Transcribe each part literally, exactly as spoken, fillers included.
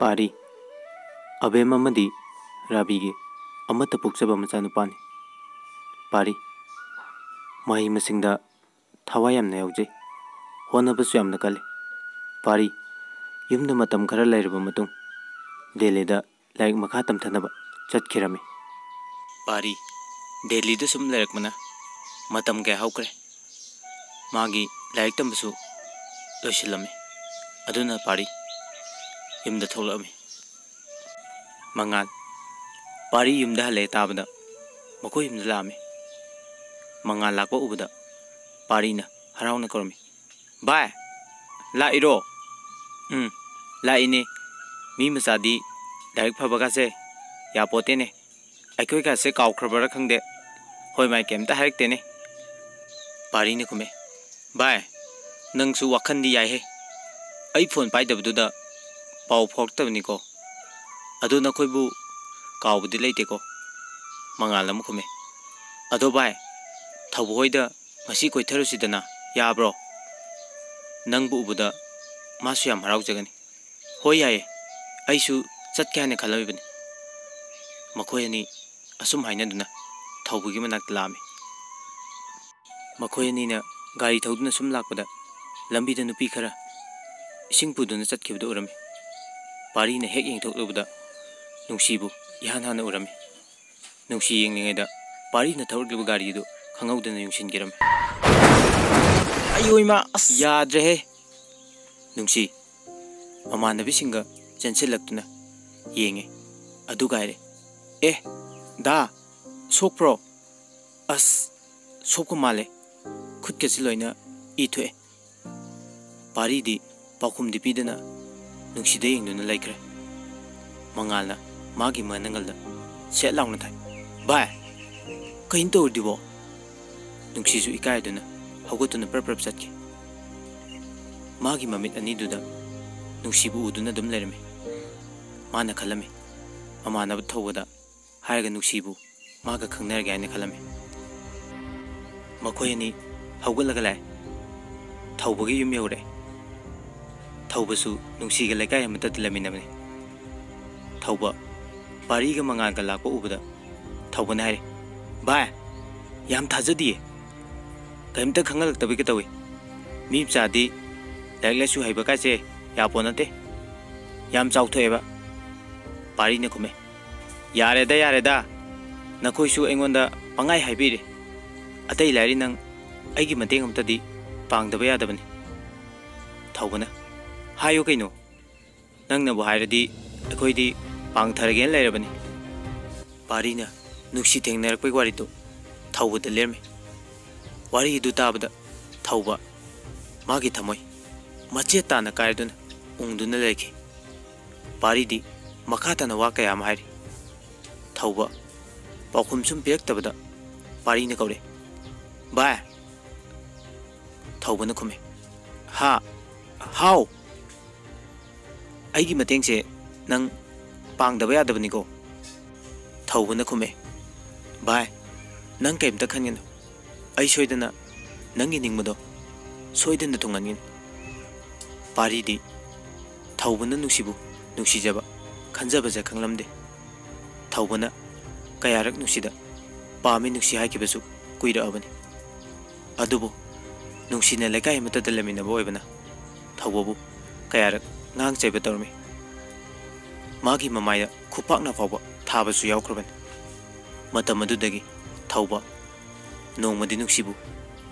ꯄꯥꯔꯤ, ꯑꯕꯦꯝ ꯑꯃꯗꯤ ꯔꯥꯕꯤꯒꯤ ꯑꯃꯠꯇ ꯄꯣꯛꯆꯕ ꯃꯆꯥꯅꯨꯄꯥꯅꯤ꯫ ꯄꯥꯔꯤ, ꯃꯍꯩ ꯃꯁꯤꯡꯗ ꯊꯋꯥꯏ ꯌꯥꯝꯅ ꯌꯥꯎꯖꯩ꯫ ꯍꯣꯠꯅꯕꯁꯨ ꯌꯥꯝꯅ ꯀꯜꯂꯤ꯫ ꯄꯥꯔꯤ, ꯌꯨꯝꯗ ꯃꯇꯝ ꯈꯔ ꯂꯩꯔꯕ ꯃꯇꯨꯡ, ꯗꯦꯜꯂꯤꯗ ꯂꯥꯏꯔꯤꯛ ꯃꯈꯥ ꯇꯝꯊꯅꯕ ꯆꯠꯈꯤꯔꯝꯃꯤ꯫ ꯄꯥꯔꯤ, ꯗꯦꯜꯂꯤꯗ ꯁꯨꯝ ꯂꯩꯔꯛꯄꯅ ꯃꯇꯝ ꯀꯌꯥ ꯍꯧꯈ꯭ꯔꯦ꯫ ꯃꯥꯒꯤ ꯂꯥꯏꯔꯤꯛ ꯇꯝꯕꯁꯨ ꯂꯣꯏꯁꯤꯜꯂꯝꯃꯤ꯫ ꯑꯗꯨꯅ ꯄꯥꯔꯤ ꯌꯨꯝꯗ ꯊꯣꯛꯂꯛꯑꯝꯃꯤ꯫ ꯃꯉꯥꯜ, ꯄꯥꯔꯤ ꯌꯨꯝꯗ ꯍꯜꯂꯛꯑꯦ ꯇꯥꯕꯗ ꯃꯈꯣꯏ ꯌꯨꯝꯗ ꯂꯥꯛꯑꯝꯃꯤ꯫ ꯃꯉꯥꯜ ꯂꯥꯛꯄ ꯎꯕꯗ ꯄꯥꯔꯤꯅ ꯍꯔꯥꯎꯅ ꯀꯧꯔꯝꯃꯤ꯫ "ꯚꯥꯏ, ꯂꯥꯛꯏꯔꯣ?" "ꯎꯝ, ꯂꯥꯛꯏꯅꯦ꯫ ꯃꯤ ꯃꯆꯥꯗꯤ ꯂꯥꯏꯔꯤꯛ ꯐꯕꯒꯁꯦ ꯌꯥꯄꯣꯠꯇꯦꯅꯦ꯫ ꯑꯩꯈꯣꯏꯒꯁꯦ ꯀꯥꯎꯈ꯭ꯔꯕꯔꯥ ꯈꯪꯗꯦ꯫ ꯍꯣꯏ ꯃꯥꯏ ꯀꯩꯝꯇ ꯍꯥꯏꯔꯛꯇꯦꯅꯦ꯫" ꯄꯥꯔꯤꯅ ꯈꯨꯝꯃꯦ꯫ "ꯚꯥꯏ, ꯅꯪꯁꯨ ꯋꯥꯈꯟꯗꯤ ꯌꯥꯏꯍꯦ꯫ ꯑꯩ ꯐꯣꯟ ꯄꯥꯏꯗꯕꯗꯨꯗ ꯄꯥꯎ ꯐꯥꯎꯔꯛꯇꯕꯅꯤꯀꯣ꯫ ꯑꯗꯣ ꯅꯈꯣꯏꯕꯨ ꯀꯥꯎꯕꯗꯤ ꯂꯩꯇꯦꯀꯣ꯫" ꯃꯉꯥꯜ ꯑꯃꯨꯛ ꯈꯨꯝꯃꯦ꯫ "ꯑꯗꯣ ꯚꯥꯏ, ꯊꯧꯕ ꯍꯣꯏꯗ ꯉꯁꯤ ꯀꯣꯏꯊꯔꯨꯁꯤꯗꯅ, ꯌꯥꯕ꯭ꯔꯣ? ꯅꯪꯕꯨ ꯎꯕꯗ ꯃꯥꯁꯨ ꯌꯥꯝ ꯍꯔꯥꯎꯖꯒꯅꯤ꯫" "ꯍꯣꯏ, ꯌꯥꯏꯌꯦ꯫ ꯑꯩꯁꯨ ꯆꯠꯀꯦ ꯍꯥꯏꯅ ꯈꯜꯂꯝꯃꯤꯕꯅꯤ꯫" ꯃꯈꯣꯏ ꯑꯅꯤ ꯑꯁꯨꯝ ꯍꯥꯏꯅꯗꯨꯅ ꯊꯧꯕꯒꯤ ꯃꯅꯥꯛꯇ ꯂꯥꯛꯑꯝꯃꯤ꯫ ꯃꯈꯣꯏ ꯑꯅꯤꯅ ꯒꯥꯔꯤ ꯊꯧꯗꯨꯅ ꯁꯨꯝ ꯂꯥꯛꯄꯗ ꯂꯝꯕꯤꯗ ꯅꯨꯄꯤ ꯈꯔ ꯏꯁꯤꯡ ꯄꯨꯗꯨꯅ ꯆꯠꯈꯤꯕꯗꯨ ꯎꯔꯝꯃꯤ꯫ ꯄꯥꯔꯤꯅ ꯍꯦꯛ ꯌꯦꯡꯊꯣꯛꯂꯨꯕꯗ ꯅꯨꯡꯁꯤꯕꯨ ꯏꯍꯥꯟ ꯍꯥꯟꯅ ꯎꯔꯝꯃꯤ꯫ ꯅꯨꯡꯁꯤ ꯌꯦꯡꯂꯤꯉꯩꯗ ꯄꯥꯔꯤꯅ ꯊꯧꯔꯛꯂꯤꯕ ꯒꯥꯔꯤꯗꯨ ꯈꯪꯍꯧꯗꯅ ꯌꯨꯡꯁꯤꯟꯈꯤꯔꯝꯃꯤ꯫ "ꯑꯌꯣ ꯏꯃꯥ, ꯑꯁ, ꯌꯥꯗ꯭ꯔꯦꯍꯦ!" ꯅꯨꯡꯁꯤ ꯃꯃꯥꯟꯅꯕꯤꯁꯤꯡꯒ ꯆꯦꯟꯁꯤꯜꯂꯛꯇꯨꯅ ꯌꯦꯡꯉꯤ꯫ ꯑꯗꯨꯒ ꯍꯥꯏꯔꯦ, "ꯑꯦ, ꯗꯥ, ꯁꯣꯛꯄ꯭ꯔꯣ? ꯑꯁ, ꯁꯣꯛꯄ ꯃꯥꯜꯂꯦ꯫ ꯈꯨꯠꯀꯁꯤ ꯂꯣꯏꯅ ꯏ ꯊꯣꯛꯑꯦ꯫" ꯄꯥꯔꯤꯗꯤ ꯄꯥꯎꯈꯨꯝꯗꯤ ꯄꯤꯗꯅ ꯅꯨꯡꯁꯤꯗ ꯌꯦꯡꯗꯨꯅ ꯂꯩꯈ꯭ꯔꯦ꯫ ꯃꯉꯥꯜꯅ ꯃꯥꯒꯤ ꯃꯅꯪꯒꯜꯗ ꯁꯦꯠ ꯂꯥꯎꯅ ꯊꯥꯏ꯫ "ꯚꯥꯏ, ꯀꯩꯅꯣ ꯇꯧꯔꯤꯗꯨꯕꯣ?" ꯅꯨꯡꯁꯤꯁꯨ ꯏꯀꯥꯏꯗꯨꯅ ꯍꯧꯒꯠꯇꯨꯅ ꯄ꯭ꯔꯞ ꯄ꯭ꯔꯞ ꯆꯠꯈꯤ꯫ ꯃꯥꯒꯤ ꯃꯃꯤꯠ ꯑꯅꯤꯗꯨꯗ ꯅꯨꯡꯁꯤꯕꯨ ꯎꯗꯨꯅ ꯑꯗꯨꯝ ꯂꯩꯔꯝꯃꯤ꯫ ꯃꯥꯅ ꯈꯜꯂꯝꯃꯤ, ꯃꯃꯥꯟꯅꯕ ꯊꯧꯕꯗ ꯍꯥꯏꯔꯒ ꯅꯨꯡꯁꯤꯕꯨ ꯃꯥꯒ ꯈꯪꯅꯔꯒꯦ ꯍꯥꯏꯅ ꯈꯜꯂꯝꯃꯤ꯫ ꯃꯈꯣꯏ ꯑꯅꯤ ꯍꯧꯒꯠꯂꯒ ꯂꯥꯛꯑꯦ꯫ ꯊꯧꯕꯒꯤ ꯌꯨꯝ ꯌꯧꯔꯦ꯫ ꯊꯧꯕꯁꯨ ꯅꯨꯡꯁꯤꯒ ꯂꯩꯀꯥꯏ ꯑꯃꯠꯇꯗ ꯂꯩꯃꯤꯟꯅꯕꯅꯤ꯫ ꯊꯧꯕ ꯄꯥꯔꯤꯒ ꯃꯉꯥꯜꯒ ꯂꯥꯛꯄ ꯎꯕꯗ ꯊꯧꯕꯅ ꯍꯥꯏꯔꯦ, "ꯚꯥꯏ, ꯌꯥꯝ ꯊꯥꯖꯗꯤꯌꯦ꯫ ꯀꯔꯤꯝꯇ ꯈꯪꯍꯜꯂꯛꯇꯕꯤꯒ ꯇꯧꯏ꯫ ꯃꯤ ꯃꯆꯥꯗꯤ ꯂꯥꯏꯔꯤꯛ ꯂꯥꯏꯁꯨ ꯍꯩꯕ ꯀꯥꯏꯁꯦ ꯌꯥꯄꯣ ꯅꯠꯇꯦ꯫ ꯌꯥꯝ ꯆꯥꯎꯊꯣꯛꯑꯦꯕ꯫" ꯄꯥꯔꯤꯅ ꯈꯨꯝꯃꯦ, "ꯌꯥꯔꯦꯗ, ꯌꯥꯔꯦꯗ꯫ ꯅꯈꯣꯏꯁꯨ ꯑꯩꯉꯣꯟꯗ ꯄꯪꯍꯥꯏ ꯍꯥꯏꯕꯤꯔꯦ꯫ ꯑꯇꯩ ꯂꯥꯏꯔꯤ ꯅꯪ ꯑꯩꯒꯤ ꯃꯇꯦꯡ ꯑꯝꯇꯗꯤ ꯄꯥꯡꯗꯕ ꯌꯥꯗꯕꯅꯤ꯫" ꯊꯧꯕꯅ, "ꯍꯥꯏꯌꯨ ꯀꯩꯅꯣ꯫ ꯅꯪꯅꯕꯨ ꯍꯥꯏꯔꯗꯤ ꯑꯩꯈꯣꯏꯗꯤ ꯄꯥꯡꯊꯔꯒꯦꯅ ꯂꯩꯔꯕꯅꯤ꯫" ꯄꯥꯔꯤꯅ ꯅꯨꯡꯁꯤ ꯊꯦꯡꯅꯔꯛꯄꯒꯤ ꯋꯥꯔꯤꯗꯨ ꯊꯧꯕꯗ ꯂꯤꯔꯝꯃꯤ꯫ ꯋꯥꯔꯤ ꯑꯗꯨ ꯇꯥꯕꯗ ꯊꯧꯕ, ꯃꯥꯒꯤ ꯊꯃꯣꯏ ꯃꯆꯦꯠ ꯇꯥꯅ ꯀꯥꯏꯔꯗꯨꯅ ꯎꯪꯗꯨꯅ ꯂꯩꯈꯤ꯫ ꯄꯥꯔꯤꯗꯤ ꯃꯈꯥ ꯇꯥꯅ ꯋꯥ ꯀꯌꯥ ꯑꯃ ꯍꯥꯏꯔꯤ꯫ ꯊꯧꯕ ꯄꯥꯎꯈꯨꯝ ꯁꯨꯝ ꯄꯤꯔꯛꯇꯕꯗ ꯄꯥꯔꯤꯅ ꯀꯧꯔꯦ, "ꯚꯥꯏ!" ꯊꯧꯕꯅ ꯈꯨꯝꯃꯦ, "ꯍꯥ? ꯍꯥꯎ!" "ꯑꯩꯒꯤ ꯃꯇꯦꯡꯁꯦ ꯅꯪ ꯄꯥꯡꯗꯕ ꯌꯥꯗꯕꯅꯤꯀꯣ꯫" ꯊꯧꯕꯅ ꯈꯨꯝꯃꯦ, "ꯚꯥꯏ, ꯅꯪ ꯀꯩꯝꯇ ꯈꯟꯒꯅꯨ꯫ ꯑꯩ ꯁꯣꯏꯗꯅ ꯅꯪꯒꯤ ꯅꯤꯡꯕꯗꯣ ꯁꯣꯏꯗꯅ ꯊꯨꯡꯍꯟꯒꯅꯤ꯫" ꯄꯥꯔꯤꯗꯤ ꯊꯧꯕꯅ ꯅꯨꯡꯁꯤꯕꯨ ꯅꯨꯡꯁꯤꯖꯕ ꯈꯟꯖꯕꯁꯦ ꯈꯪꯂꯝꯗꯦ꯫ ꯊꯧꯕꯅ ꯀꯌꯥꯔꯛ ꯅꯨꯡꯁꯤꯗ ꯄꯥꯝꯃꯤ ꯅꯨꯡꯁꯤ ꯍꯥꯏꯈꯤꯕꯁꯨ ꯀꯨꯏꯔꯛꯑꯕꯅꯤ꯫ ꯑꯗꯨꯕꯨ ꯅꯨꯡꯁꯤꯅ ꯂꯩꯀꯥꯏ ꯑꯃꯠꯇꯗ ꯂꯩꯃꯤꯟꯅꯕ ꯑꯣꯏꯕꯅ ꯊꯧꯕꯕꯨ ꯀꯌꯥꯔꯛ ꯉꯥꯡ ꯆꯩꯕ ꯇꯧꯔꯝꯃꯤ꯫ ꯃꯥꯒꯤ ꯃꯃꯥꯏꯗ ꯈꯨꯄꯥꯛꯅ ꯐꯥꯎꯕ ꯊꯥꯕꯁꯨ ꯌꯥꯎꯈ꯭ꯔꯕꯅꯤ꯫ ꯃꯇꯝ ꯑꯗꯨꯗꯒꯤ ꯊꯧꯕ ꯅꯣꯡꯃꯗꯤ ꯅꯨꯡꯁꯤꯕꯨ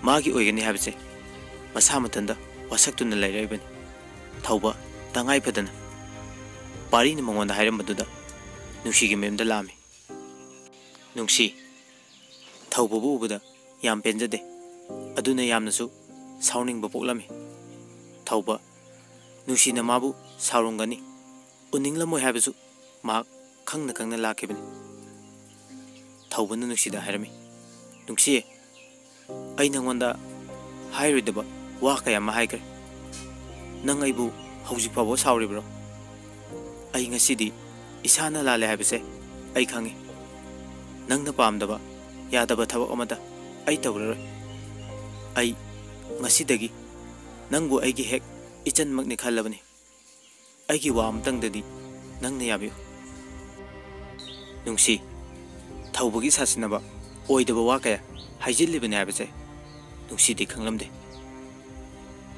ꯃꯥꯒꯤ ꯑꯣꯏꯒꯅꯤ ꯍꯥꯏꯕꯁꯦ ꯃꯁꯥ ꯃꯊꯟꯇ ꯋꯥꯁꯛꯇꯨꯅ ꯂꯩꯔꯛꯏꯕꯅꯤ꯫ ꯊꯧꯕ ꯇꯉꯥꯏ ꯐꯗꯅ ꯄꯥꯔꯤꯅ ꯃꯉꯣꯟꯗ ꯍꯥꯏꯔꯝꯕꯗꯨꯗ ꯅꯨꯡꯁꯤꯒꯤ ꯃꯌꯨꯝꯗ ꯂꯥꯛꯑꯝꯃꯤ꯫ ꯅꯨꯡꯁꯤ ꯊꯧꯕꯕꯨ ꯎꯕꯗ ꯌꯥꯝ ꯄꯦꯟꯖꯗꯦ꯫ ꯑꯗꯨꯅ ꯌꯥꯝꯅꯁꯨ ꯁꯥꯎꯅꯤꯡꯕ ꯄꯣꯛꯂꯝꯃꯤ꯫ ꯊꯧꯕ ꯅꯨꯡꯁꯤꯅ ꯃꯥꯕꯨ ꯁꯥꯎꯔꯝꯒꯅꯤ, ꯎꯅꯤꯡꯂꯝꯃꯣꯏ ꯍꯥꯏꯕꯁꯨ ꯃꯍꯥꯛ ꯈꯪꯅ ꯈꯪꯅ ꯂꯥꯛꯈꯤꯕꯅꯤ꯫ ꯊꯧꯕꯅ ꯅꯨꯡꯁꯤꯗ ꯍꯥꯏꯔꯝꯃꯤ, "ꯅꯨꯡꯁꯤ, ꯑꯩ ꯅꯉꯣꯟꯗ ꯍꯥꯏꯔꯣꯏꯗꯕ ꯋꯥ ꯀꯌꯥ ꯑꯃ ꯍꯥꯏꯈ꯭ꯔꯦ꯫ ꯅꯪ ꯑꯩꯕꯨ ꯍꯧꯖꯤꯛ ꯐꯥꯎꯕ ꯁꯥꯎꯔꯤꯕ꯭ꯔꯣ? ꯑꯩ ꯉꯁꯤꯗꯤ ꯏꯁꯥꯅ ꯂꯥꯜꯂꯦ ꯍꯥꯏꯕꯁꯦ ꯑꯩ ꯈꯪꯉꯤ꯫ ꯅꯪꯅ ꯄꯥꯝꯗꯕ, ꯌꯥꯗꯕ ꯊꯕꯛ ꯑꯃꯠꯇ ꯑꯩ ꯇꯧꯔꯔꯣꯏ꯫ ꯑꯩ ꯉꯁꯤꯗꯒꯤ ꯅꯪꯕꯨ ꯑꯩꯒꯤ ꯍꯦꯛ ꯏꯆꯟꯃꯛꯅꯤ ꯈꯜꯂꯕꯅꯤ꯫ ꯑꯩꯒꯤ ꯋꯥ ꯑꯃꯇꯪꯗꯗꯤ ꯅꯪꯅ ꯌꯥꯕꯤꯌꯨ꯫" ꯅꯨꯡꯁꯤ, ꯊꯧꯕꯒꯤ ꯁꯥꯁꯤꯟꯅꯕ ꯑꯣꯏꯗꯕ ꯋꯥ ꯀꯌꯥ ꯍꯥꯏꯖꯤꯜꯂꯤꯕꯅꯤ ꯍꯥꯏꯕꯁꯦ ꯅꯨꯡꯁꯤꯗꯤ ꯈꯪꯂꯝꯗꯦ꯫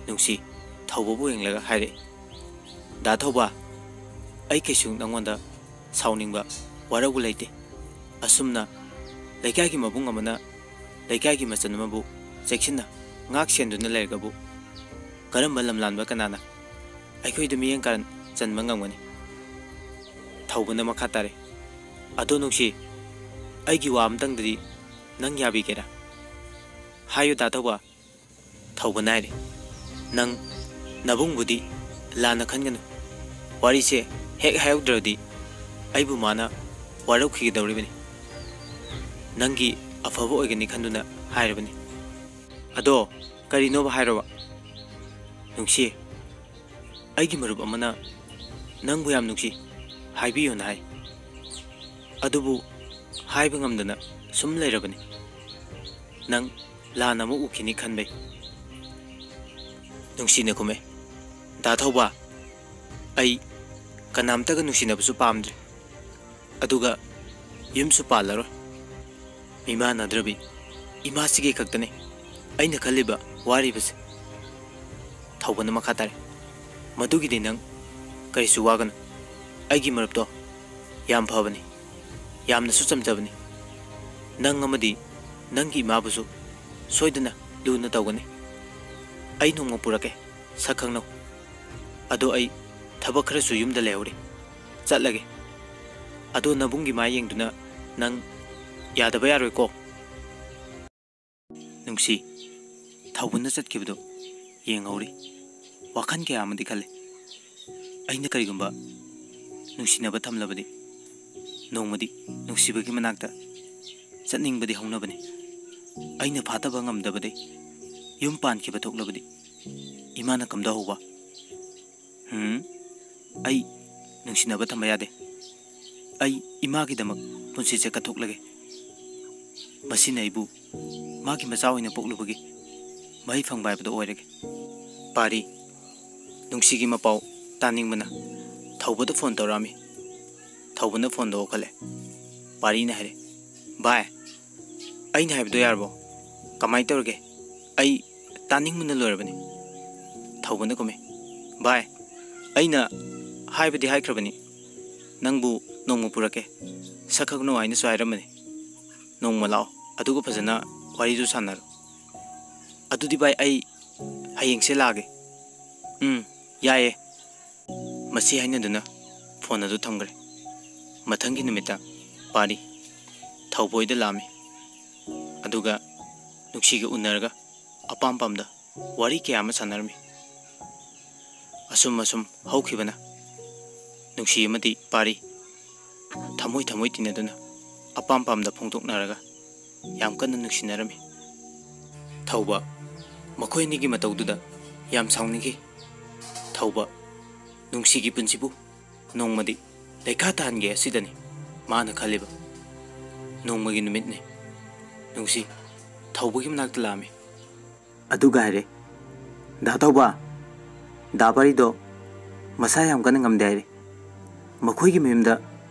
ꯅꯨꯡꯁꯤ ꯊꯧꯕꯕꯨ ꯌꯦꯡꯂꯒ ꯍꯥꯏꯔꯛꯏ, "ꯗꯥ ꯊꯧꯕ, ꯑꯩ ꯀꯩꯁꯨ ꯅꯪꯉꯣꯟꯗ ꯁꯥꯎꯅꯤꯡꯕ, ꯋꯥꯔꯧꯕ ꯂꯩꯇꯦ꯫ ꯑꯁꯨꯝꯅ ꯂꯩꯀꯥꯏꯒꯤ ꯃꯕꯨꯡ ꯑꯃꯅ ꯂꯩꯀꯥꯏꯒꯤ ꯃꯆꯟ ꯑꯃꯕꯨ ꯆꯦꯛꯁꯤꯟꯅ ꯉꯥꯛ ꯁꯦꯟꯗꯨꯅ ꯂꯩꯔꯒꯕꯨ ꯀꯔꯝꯕ ꯂꯝꯂꯥꯟꯕ ꯀꯅꯥꯅ ꯑꯩꯈꯣꯏꯗ ꯃꯤꯠꯌꯦꯡ ꯀꯥꯔꯟ ꯆꯟꯕ ꯉꯝꯒꯅꯤ?" ꯊꯧꯕꯅ ꯃꯈꯥ ꯇꯥꯔꯦ, "ꯑꯗꯣ ꯅꯨꯡꯁꯤ, ꯑꯩꯒꯤ ꯋꯥ ꯑꯃꯇꯪꯗꯗꯤ ꯅꯪ ꯌꯥꯕꯤꯒꯦꯔꯥ? ꯍꯥꯏꯌꯨ ꯗꯥ ꯊꯧꯕ꯫" ꯊꯧꯕꯅ ꯍꯥꯏꯔꯦ, "ꯅꯪ ꯅꯕꯨꯡꯕꯨꯗꯤ ꯂꯥꯟꯅ ꯈꯟꯒꯅꯨ꯫ ꯋꯥꯔꯤꯁꯦ ꯍꯦꯛ ꯍꯥꯏꯍꯧꯗ꯭ꯔꯗꯤ ꯑꯩꯕꯨ ꯃꯥꯅ ꯋꯥꯔꯧꯈꯤꯒꯗꯧꯔꯤꯕꯅꯤ꯫ ꯅꯪꯒꯤ ꯑꯐꯕ ꯑꯣꯏꯒꯅꯤ ꯈꯟꯗꯨꯅ ꯍꯥꯏꯔꯕꯅꯤ꯫ ꯑꯗꯣ ꯀꯔꯤꯅꯣꯕ ꯍꯥꯏꯔꯣꯕ?" "ꯅꯨꯡꯁꯤ, ꯑꯩꯒꯤ ꯃꯔꯨꯞ ꯑꯃꯅ ꯅꯪꯕꯨ ꯌꯥꯝ ꯅꯨꯡꯁꯤ ꯍꯥꯏꯕꯤꯌꯣꯅ ꯍꯥꯏ꯫ ꯑꯗꯨꯕꯨ ꯍꯥꯏꯕ ꯉꯝꯗꯅ ꯁꯨꯝ ꯂꯩꯔꯕꯅꯤ꯫ ꯅꯪ ꯂꯥꯟꯅ ꯑꯃꯨꯛ ꯎꯈꯤꯅꯤ ꯈꯟꯕꯩ꯫" ꯅꯨꯡꯁꯤꯅ ꯈꯨꯝꯃꯦ, "ꯗꯥ ꯊꯧꯕ, ꯑꯩ ꯀꯅꯥꯝꯇꯒ ꯅꯨꯡꯁꯤꯅꯕꯁꯨ ꯄꯥꯝꯗ꯭ꯔꯦ꯫ ꯑꯗꯨꯒ ꯌꯨꯝꯁꯨ ꯄꯥꯜꯂꯔꯣꯏ꯫ ꯃꯤꯃꯥꯟꯅꯗ꯭ꯔꯕꯤ ꯏꯃꯥꯁꯤꯒꯤ ꯈꯛꯇꯅꯤ ꯑꯩꯅ ꯈꯜꯂꯤꯕ, ꯋꯥꯔꯤꯕꯁꯦ꯫" ꯊꯧꯕꯅ ꯃꯈꯥ ꯇꯥꯔꯦ, "ꯃꯗꯨꯒꯤꯗꯤ ꯅꯪ ꯀꯔꯤꯁꯨ ꯋꯥꯒꯅꯨ꯫ ꯑꯩꯒꯤ ꯃꯔꯨꯞꯇꯣ ꯌꯥꯝ ꯐꯕꯅꯤ, ꯌꯥꯝꯅꯁꯨ ꯆꯝꯖꯕꯅꯤ꯫ ꯅꯪ ꯑꯃꯗꯤ ꯅꯪꯒꯤ ꯏꯃꯥꯕꯨꯁꯨ ꯁꯣꯏꯗꯅ ꯂꯨꯅ ꯇꯧꯒꯅꯤ꯫ ꯑꯩ ꯅꯣꯡꯃ ꯄꯨꯔꯛꯀꯦ, ꯁꯛ ꯈꯪꯅꯧ꯫ ꯑꯗꯣ ꯑꯩ ꯊꯕꯛ ꯈꯔꯁꯨ ꯌꯨꯝꯗ ꯂꯩꯍꯧꯔꯤ, ꯆꯠꯂꯒꯦ꯫ ꯑꯗꯣ ꯅꯕꯨꯡꯒꯤ ꯃꯥꯏ ꯌꯦꯡꯗꯨꯅ ꯅꯪ ꯌꯥꯗꯕ ꯌꯥꯔꯣꯏꯀꯣ꯫" ꯅꯨꯡꯁꯤ, ꯊꯧꯕꯅ ꯆꯠꯈꯤꯕꯗꯨ ꯌꯦꯡꯍꯧꯔꯤ꯫ ꯋꯥꯈꯜ ꯀꯌꯥ ꯑꯃꯗꯤ ꯈꯜꯂꯤ꯫ ꯑꯩꯅ ꯀꯔꯤꯒꯨꯝꯕ ꯅꯨꯡꯁꯤꯅꯕ ꯊꯝꯂꯕꯗꯤ ꯅꯣꯡꯃꯗꯤ ꯅꯨꯡꯁꯤꯕꯒꯤ ꯃꯅꯥꯛꯇ ꯆꯠꯅꯤꯡꯕꯗꯤ ꯍꯧꯅꯕꯅꯤ꯫ ꯑꯩꯅ ꯐꯥꯊꯕ ꯉꯝꯗꯕꯗꯤ ꯌꯨꯝ ꯄꯥꯟꯈꯤꯕ ꯊꯣꯛꯂꯕꯗꯤ ꯏꯃꯥꯅ ꯀꯝꯗꯧꯍꯧꯕ? ꯍꯨꯝ, ꯑꯩ ꯅꯨꯡꯁꯤꯅꯕ ꯊꯝꯕ ꯌꯥꯗꯦ꯫ ꯑꯩ ꯏꯃꯥꯒꯤꯗꯃꯛ ꯄꯨꯟꯁꯤꯁꯦ ꯀꯠꯊꯣꯛꯂꯒꯦ꯫ ꯃꯁꯤꯅ ꯑꯩꯕꯨ ꯃꯥꯒꯤ ꯃꯆꯥ ꯑꯣꯏꯅ ꯄꯣꯛꯂꯨꯕꯒꯤ ꯃꯍꯩ ꯐꯪꯕ ꯍꯥꯏꯕꯗꯨ ꯑꯣꯏꯔꯒꯦ꯫ ꯄꯥꯔꯤ, ꯅꯨꯡꯁꯤꯒꯤ ꯃꯄꯥꯎ ꯇꯥꯅꯤꯡꯕꯅ ꯊꯧꯕꯗ ꯐꯣꯟ ꯇꯧꯔꯛꯑꯝꯃꯤ꯫ ꯊꯧꯕꯅ ꯐꯣꯟꯗꯣ ꯑꯣꯛꯈꯠꯂꯦ꯫ ꯄꯥꯔꯤꯅ ꯍꯥꯏꯔꯦ, "ꯚꯥꯏ, ꯑꯩꯅ ꯍꯥꯏꯕꯗꯣ ꯌꯥꯔꯕꯣ? ꯀꯃꯥꯏꯅ ꯇꯧꯔꯒꯦ? ꯑꯩ ꯇꯥꯅꯤꯡꯕꯅ ꯂꯣꯏꯔꯕꯅꯤ꯫" ꯊꯧꯕꯅ ꯈꯨꯝꯃꯦ, "ꯚꯥꯏ, ꯑꯩꯅ ꯍꯥꯏꯕꯗꯤ ꯍꯥꯏꯈ꯭ꯔꯕꯅꯤ, ꯅꯪꯕꯨ ꯅꯣꯡꯃ ꯄꯨꯔꯛꯀꯦ, ꯁꯛ ꯈꯪꯅꯧ ꯍꯥꯏꯅꯁꯨ ꯍꯥꯏꯔꯝꯕꯅꯤ꯫ ꯅꯣꯡꯃ ꯂꯥꯛꯑꯣ, ꯑꯗꯨꯒ ꯐꯖꯅ ꯋꯥꯔꯤꯗꯨ ꯁꯥꯟꯅꯔꯣ꯫ ꯑꯗꯨꯗꯤ ꯚꯥꯏ, ꯑꯩ ꯍꯌꯦꯡꯁꯦ ꯂꯥꯛꯑꯒꯦ꯫" "ꯎꯝ, ꯌꯥꯏꯌꯦ꯫" ꯃꯁꯤ ꯍꯥꯏꯅꯗꯨꯅ ꯐꯣꯟ ꯑꯗꯨ ꯊꯝꯈ꯭ꯔꯦ꯫ ꯃꯊꯪꯒꯤ ꯅꯨꯃꯤꯠꯇ ꯄꯥꯔꯤ ꯊꯧꯕꯣꯏꯗ ꯂꯥꯛꯑꯝꯃꯤ꯫ ꯑꯗꯨꯒ ꯅꯨꯡꯁꯤꯒ ꯎꯅꯔꯒ ꯑꯄꯥꯝ ꯄꯥꯝꯗ ꯋꯥꯔꯤ ꯀꯌꯥ ꯑꯃ ꯁꯥꯟꯅꯔꯝꯃꯤ꯫ ꯑꯁꯨꯝ ꯑꯁꯨꯝ ꯍꯧꯈꯤꯕꯅ ꯅꯨꯡꯁꯤ ꯑꯃꯗꯤ ꯄꯥꯔꯤ ꯊꯃꯣꯏ ꯊꯃꯣꯏ ꯇꯤꯟꯅꯗꯨꯅ ꯑꯄꯥꯝ ꯄꯥꯝꯗ ꯐꯣꯡꯗꯣꯛꯅꯔꯒ ꯌꯥꯝ ꯀꯟꯅ ꯅꯨꯡꯁꯤꯅꯔꯝꯃꯤ꯫ ꯊꯧꯕ ꯃꯈꯣꯏ ꯑꯅꯤꯒꯤ ꯃꯇꯧꯗꯨꯗ ꯌꯥꯝ ꯁꯥꯎꯅꯤꯡꯈꯤ꯫ ꯊꯧꯕ ꯅꯨꯡꯁꯤꯒꯤ ꯄꯨꯟꯁꯤꯕꯨ ꯅꯣꯡꯃꯗꯤ ꯂꯩꯈꯥ ꯇꯥꯍꯟꯒꯦ ꯑꯁꯤꯗꯅꯤ ꯃꯥꯅ ꯈꯜꯂꯤꯕ꯫ ꯅꯣꯡꯃꯒꯤ ꯅꯨꯃꯤꯠꯅꯤ꯫ ꯅꯨꯡꯁꯤ ꯊꯧꯕꯒꯤ ꯃꯅꯥꯛꯇ ꯂꯥꯛꯑꯝꯃꯤ꯫ ꯑꯗꯨꯒ ꯍꯥꯏꯔꯦ, "ꯗꯥ ꯊꯧꯕ, ꯗꯥ ꯄꯥꯔꯤꯗꯣ ꯃꯁꯥ ꯌꯥꯝ ꯀꯟꯅ ꯉꯝꯗꯦ ꯍꯥꯏꯔꯦ꯫ ꯃꯈꯣꯏꯒꯤ ꯃꯌꯨꯝꯗ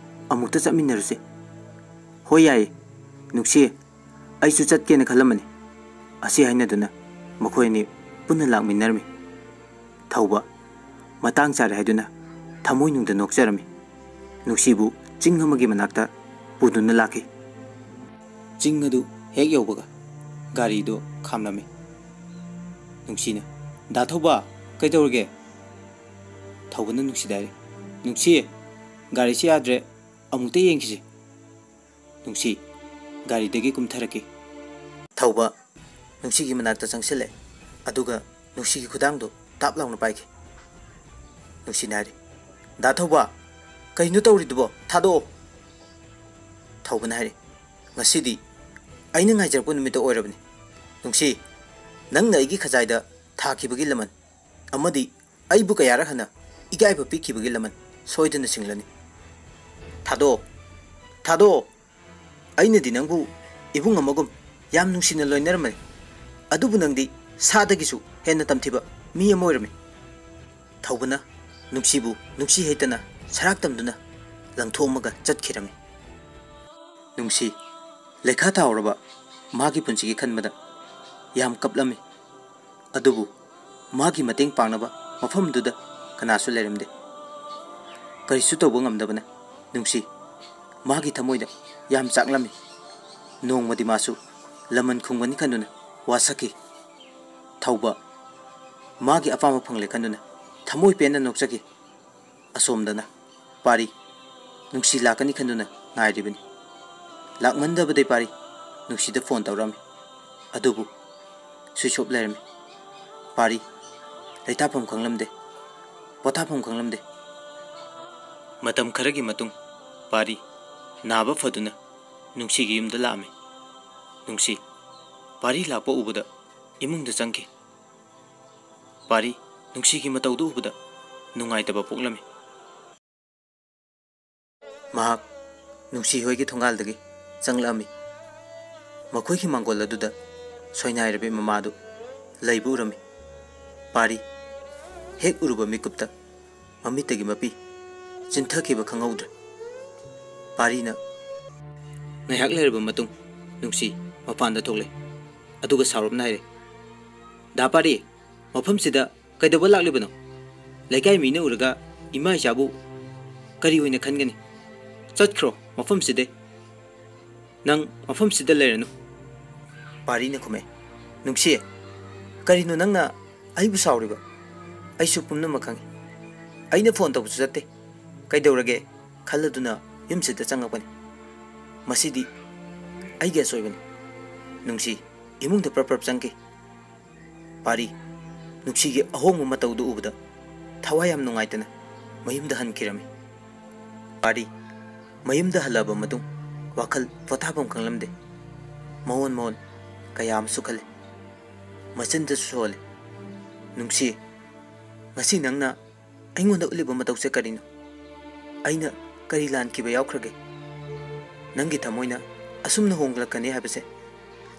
ꯑꯃꯨꯛꯇ ꯆꯠꯃꯤꯟꯅꯔꯨꯁꯦ꯫" "ꯍꯣꯏ, ꯌꯥꯏꯌꯦ꯫ ꯅꯨꯡꯁꯤ, ꯑꯩꯁꯨ ꯆꯠꯀꯦꯅ ꯈꯜꯂꯝꯕꯅꯤ꯫" ꯑꯁꯤ ꯍꯥꯏꯅꯗꯨꯅ ꯃꯈꯣꯏ ꯑꯅꯤ ꯄꯨꯟꯅ ꯂꯥꯛꯃꯤꯟꯅꯔꯝꯃꯤ꯫ ꯊꯧꯕ ꯃꯇꯥꯡ ꯆꯥꯔꯦ ꯍꯥꯏꯗꯨꯅ ꯊꯃꯣꯏꯅꯨꯡꯗ ꯅꯣꯛꯆꯔꯝꯃꯤ꯫ ꯅꯨꯡꯁꯤꯕꯨ ꯆꯤꯡ ꯑꯃꯒꯤ ꯃꯅꯥꯛꯇ ꯄꯨꯗꯨꯅ ꯂꯥꯛꯈꯤ꯫ ꯆꯤꯡ ꯑꯗꯨ ꯍꯦꯛ ꯌꯧꯕꯒ ꯒꯥꯔꯤꯗꯨ ꯈꯥꯝꯂꯝꯃꯤ꯫ ꯅꯨꯡꯁꯤꯅ, "ꯗꯥ ꯊꯧꯕ, ꯀꯩꯗꯧꯔꯒꯦ?" ꯊꯧꯕꯅ ꯅꯨꯡꯁꯤꯗ ꯍꯥꯏꯔꯤ, "ꯅꯨꯡꯁꯤ, ꯒꯥꯔꯤꯁꯤ ꯌꯥꯗ꯭ꯔꯦ, ꯑꯃꯨꯛꯇ ꯌꯦꯡꯈꯤꯁꯤ꯫" ꯅꯨꯡꯁꯤ ꯒꯥꯔꯤꯗꯒꯤ ꯀꯨꯝꯊꯔꯛꯈꯤ꯫ ꯊꯧꯕ ꯅꯨꯡꯁꯤꯒꯤ ꯃꯅꯥꯛꯇ ꯆꯪꯁꯤꯜꯂꯦ, ꯑꯗꯨꯒ ꯅꯨꯡꯁꯤꯒꯤ ꯈꯨꯗꯥꯡꯗꯨ ꯇꯥꯞ ꯂꯥꯎꯅ ꯄꯥꯏꯈꯤ꯫ ꯅꯨꯡꯁꯤꯅ ꯍꯥꯏꯔꯤ, "ꯗꯥ ꯊꯧꯕ, ꯀꯩꯅꯣ ꯇꯧꯔꯤꯗꯨꯕꯣ? ꯊꯥꯗꯣꯛꯑꯣ!" ꯊꯧꯕꯅ ꯍꯥꯏꯔꯤ, "ꯉꯁꯤꯗꯤ ꯑꯩꯅ ꯉꯥꯏꯖꯔꯛꯄ ꯅꯨꯃꯤꯠꯇ ꯑꯣꯏꯔꯕꯅꯤ꯫ ꯅꯨꯡꯁꯤ, ꯅꯪꯅ ꯑꯩꯒꯤ ꯈꯖꯥꯏꯗ ꯊꯥꯈꯤꯕꯒꯤ ꯂꯃꯟ ꯑꯃꯗꯤ ꯑꯩꯕꯨ ꯀꯌꯥꯔꯛ ꯍꯟꯅ ꯏꯀꯥꯏꯕ ꯄꯤꯈꯤꯕꯒꯤ ꯂꯃꯟ ꯁꯣꯏꯗꯅ ꯁꯤꯡꯂꯅꯤ꯫ ꯊꯥꯗꯣꯛꯑꯣ, ꯊꯥꯗꯣꯛꯑꯣ꯫ ꯑꯩꯅꯗꯤ ꯅꯪꯕꯨ ꯏꯕꯨꯡ ꯑꯃꯒꯨꯝ ꯌꯥꯝ ꯅꯨꯡꯁꯤꯅ ꯂꯣꯏꯅꯔꯝꯕꯅꯤ, ꯑꯗꯨꯕꯨ ꯅꯪꯗꯤ ꯁꯥꯗꯒꯤꯁꯨ ꯍꯦꯟꯅ ꯇꯝꯊꯤꯕ ꯃꯤ ꯑꯃ ꯑꯣꯏꯔꯝꯃꯤ꯫" ꯊꯧꯕꯅ ꯅꯨꯡꯁꯤꯕꯨ ꯅꯨꯡꯁꯤ ꯍꯩꯇꯅ ꯁꯔꯥꯛ ꯇꯝꯗꯨꯅ ꯂꯪꯊꯣꯛꯑꯝꯃꯒ ꯆꯠꯈꯤꯔꯝꯃꯤ꯫ ꯅꯨꯡꯁꯤ ꯂꯩꯈꯥ ꯇꯥꯍꯧꯔꯕ ꯃꯥꯒꯤ ꯄꯨꯟꯁꯤꯒꯤ ꯈꯟꯕꯗ ꯌꯥꯝ ꯀꯞꯂꯝꯃꯤ꯫ ꯑꯗꯨꯕꯨ ꯃꯥꯒꯤ ꯃꯇꯦꯡ ꯄꯥꯡꯅꯕ ꯃꯐꯝꯗꯨꯗ ꯀꯅꯥꯁꯨ ꯂꯩꯔꯝꯗꯦ꯫ ꯀꯔꯤꯁꯨ ꯇꯧꯕ ꯉꯝꯗꯕꯅ ꯅꯨꯡꯁꯤ ꯃꯥꯒꯤ ꯊꯃꯣꯏꯗ ꯌꯥꯝ ꯆꯥꯛꯂꯝꯃꯤ꯫ ꯅꯣꯡꯃꯗꯤ ꯃꯥꯁꯨ ꯂꯃꯟ ꯈꯨꯝꯒꯅꯤ ꯈꯟꯗꯨꯅ ꯋꯥꯁꯛꯈꯤ꯫ ꯊꯧꯕ ꯃꯥꯒꯤ ꯑꯄꯥꯝꯕ ꯐꯪꯂꯦ ꯈꯟꯗꯨꯅ ꯊꯃꯣꯏ ꯄꯦꯟꯅ ꯅꯣꯛꯆꯈꯤ꯫ ꯑꯁꯣꯝꯗꯅ ꯄꯥꯔꯤ ꯅꯨꯡꯁꯤ ꯂꯥꯛꯀꯅꯤ ꯈꯟꯗꯨꯅ ꯉꯥꯏꯔꯤꯕꯅꯤ꯫ ꯂꯥꯛꯃꯟꯗꯕꯗꯩ ꯄꯥꯔꯤ ꯅꯨꯡꯁꯤꯗ ꯐꯣꯟ ꯇꯧꯔꯝꯃꯤ꯫ ꯑꯗꯨꯕꯨ ꯁ꯭ꯋꯤꯆ ꯑꯣꯐ ꯂꯩꯔꯝꯃꯤ꯫ ꯄꯥꯔꯤ ꯂꯩꯇꯥꯐꯝ ꯈꯪꯂꯝꯗꯦ, ꯄꯣꯊꯥꯐꯝ ꯈꯪꯂꯝꯗꯦ꯫ ꯃꯇꯝ ꯈꯔꯒꯤ ꯃꯇꯨꯡ ꯄꯥꯔꯤ ꯅꯥꯕ ꯐꯗꯨꯅ ꯅꯨꯡꯁꯤꯒꯤ ꯌꯨꯝꯗ ꯂꯥꯛꯑꯝꯃꯤ꯫ ꯅꯨꯡꯁꯤ ꯄꯥꯔꯤ ꯂꯥꯛꯄ ꯎꯕꯗ ꯏꯃꯨꯡꯗ ꯆꯪꯈꯤ꯫ ꯄꯥꯔꯤ ꯅꯨꯡꯁꯤꯒꯤ ꯃꯇꯧꯗꯨ ꯎꯕꯗ ꯅꯨꯡꯉꯥꯏꯇꯕ ꯄꯣꯛꯂꯝꯃꯤ꯫ ꯃꯍꯥꯛ ꯅꯨꯡꯁꯤ ꯍꯣꯏꯒꯤ ꯊꯣꯡꯒꯥꯜꯗꯒꯤ ꯆꯪꯂꯛꯑꯝꯃꯤ꯫ ꯃꯈꯣꯏꯒꯤ ꯃꯥꯡꯒꯣꯜ ꯑꯗꯨꯗ ꯁꯣꯏꯅꯥꯏꯔꯕꯤ ꯃꯃꯥꯗꯨ ꯂꯩꯕ ꯎꯔꯝꯃꯤ꯫ ꯄꯥꯔꯤ ꯍꯦꯛ ꯎꯔꯨꯕ ꯃꯤꯀꯨꯞꯇ ꯃꯃꯤꯠꯇꯒꯤ ꯃꯄꯤ ꯆꯤꯟꯊꯈꯤꯕ ꯈꯪꯍꯧꯗ꯭ꯔꯦ꯫ ꯄꯥꯔꯤꯅ ꯉꯥꯏꯍꯥꯛ ꯂꯩꯔꯕ ꯃꯇꯨꯡ ꯅꯨꯡꯁꯤ ꯃꯄꯥꯟꯗ ꯊꯣꯛꯂꯛꯏ꯫ ꯑꯗꯨꯒ ꯁꯥꯎꯔꯞꯅ ꯍꯥꯏꯔꯦ, "ꯗꯥ ꯄꯥꯔꯤ, ꯃꯐꯝꯁꯤꯗ ꯀꯩꯗꯧꯕ ꯂꯥꯛꯂꯤꯕꯅꯣ? ꯂꯩꯀꯥꯏ ꯃꯤꯅ ꯎꯔꯒ ꯏꯃꯥ ꯏꯆꯥꯕꯨ ꯀꯔꯤ ꯑꯣꯏꯅ ꯈꯟꯒꯅꯤ? ꯆꯠꯈ꯭ꯔꯣ ꯃꯐꯝꯁꯤꯗꯩ꯫ ꯅꯪ ꯃꯐꯝꯁꯤꯗ ꯂꯩꯔꯅꯨ꯫" ꯄꯥꯔꯤꯅ ꯈꯨꯝꯃꯦ, "ꯅꯨꯡꯁꯤ, ꯀꯔꯤꯅꯣ ꯅꯪꯅ ꯑꯩꯕꯨ ꯁꯥꯎꯔꯤꯕ? ꯑꯩꯁꯨ ꯄꯨꯝꯅꯃꯛ ꯈꯪꯏ꯫ ꯑꯩꯅ ꯐꯣꯟ ꯇꯧꯕꯁꯨ ꯆꯠꯇꯦ꯫ ꯀꯩꯗꯧꯔꯒꯦ ꯈꯜꯂꯗꯨꯅ ꯌꯨꯝꯁꯤꯗ ꯆꯪꯉꯛꯄꯅꯤ꯫ ꯃꯁꯤꯗꯤ ꯑꯩꯒꯤ ꯑꯁꯣꯏꯕꯅꯤ꯫" ꯅꯨꯡꯁꯤ ꯏꯃꯨꯡꯗ ꯄ꯭ꯔꯞ ꯄ꯭ꯔꯞ ꯆꯪꯈꯤ꯫ ꯄꯥꯔꯤ ꯅꯨꯡꯁꯤꯒꯤ ꯑꯍꯣꯡꯕ ꯃꯇꯧꯗꯨ ꯎꯕꯗ ꯊꯋꯥꯏ ꯌꯥꯝ ꯅꯨꯡꯉꯥꯏꯇꯅ ꯃꯌꯨꯝꯗ ꯍꯟꯈꯤꯔꯝꯃꯤ꯫ ꯄꯥꯔꯤ ꯃꯌꯨꯝꯗ ꯍꯜꯂꯛꯑꯕ ꯃꯇꯨꯡ ꯋꯥꯈꯜ ꯄꯣꯊꯥꯐꯝ ꯈꯪꯂꯝꯗꯦ꯫ ꯃꯑꯣꯟ ꯃꯑꯣꯟ ꯀꯌꯥ ꯑꯃꯁꯨ ꯈꯜꯂꯤ꯫ ꯃꯆꯤꯟꯗꯁꯨ ꯁꯣꯜꯂꯤ, "ꯅꯨꯡꯁꯤ, ꯉꯁꯤ ꯅꯪꯅ ꯑꯩꯉꯣꯟꯗ ꯎꯠꯂꯤꯕ ꯃꯇꯧꯁꯦ ꯀꯔꯤꯅꯣ? ꯑꯩꯅ ꯀꯔꯤ ꯂꯥꯟꯈꯤꯕ ꯌꯥꯎꯈ꯭ꯔꯒꯦ? ꯅꯪꯒꯤ ꯊꯃꯣꯏꯅ ꯑꯁꯨꯝꯅ ꯍꯣꯡꯂꯛꯀꯅꯤ ꯍꯥꯏꯕꯁꯦ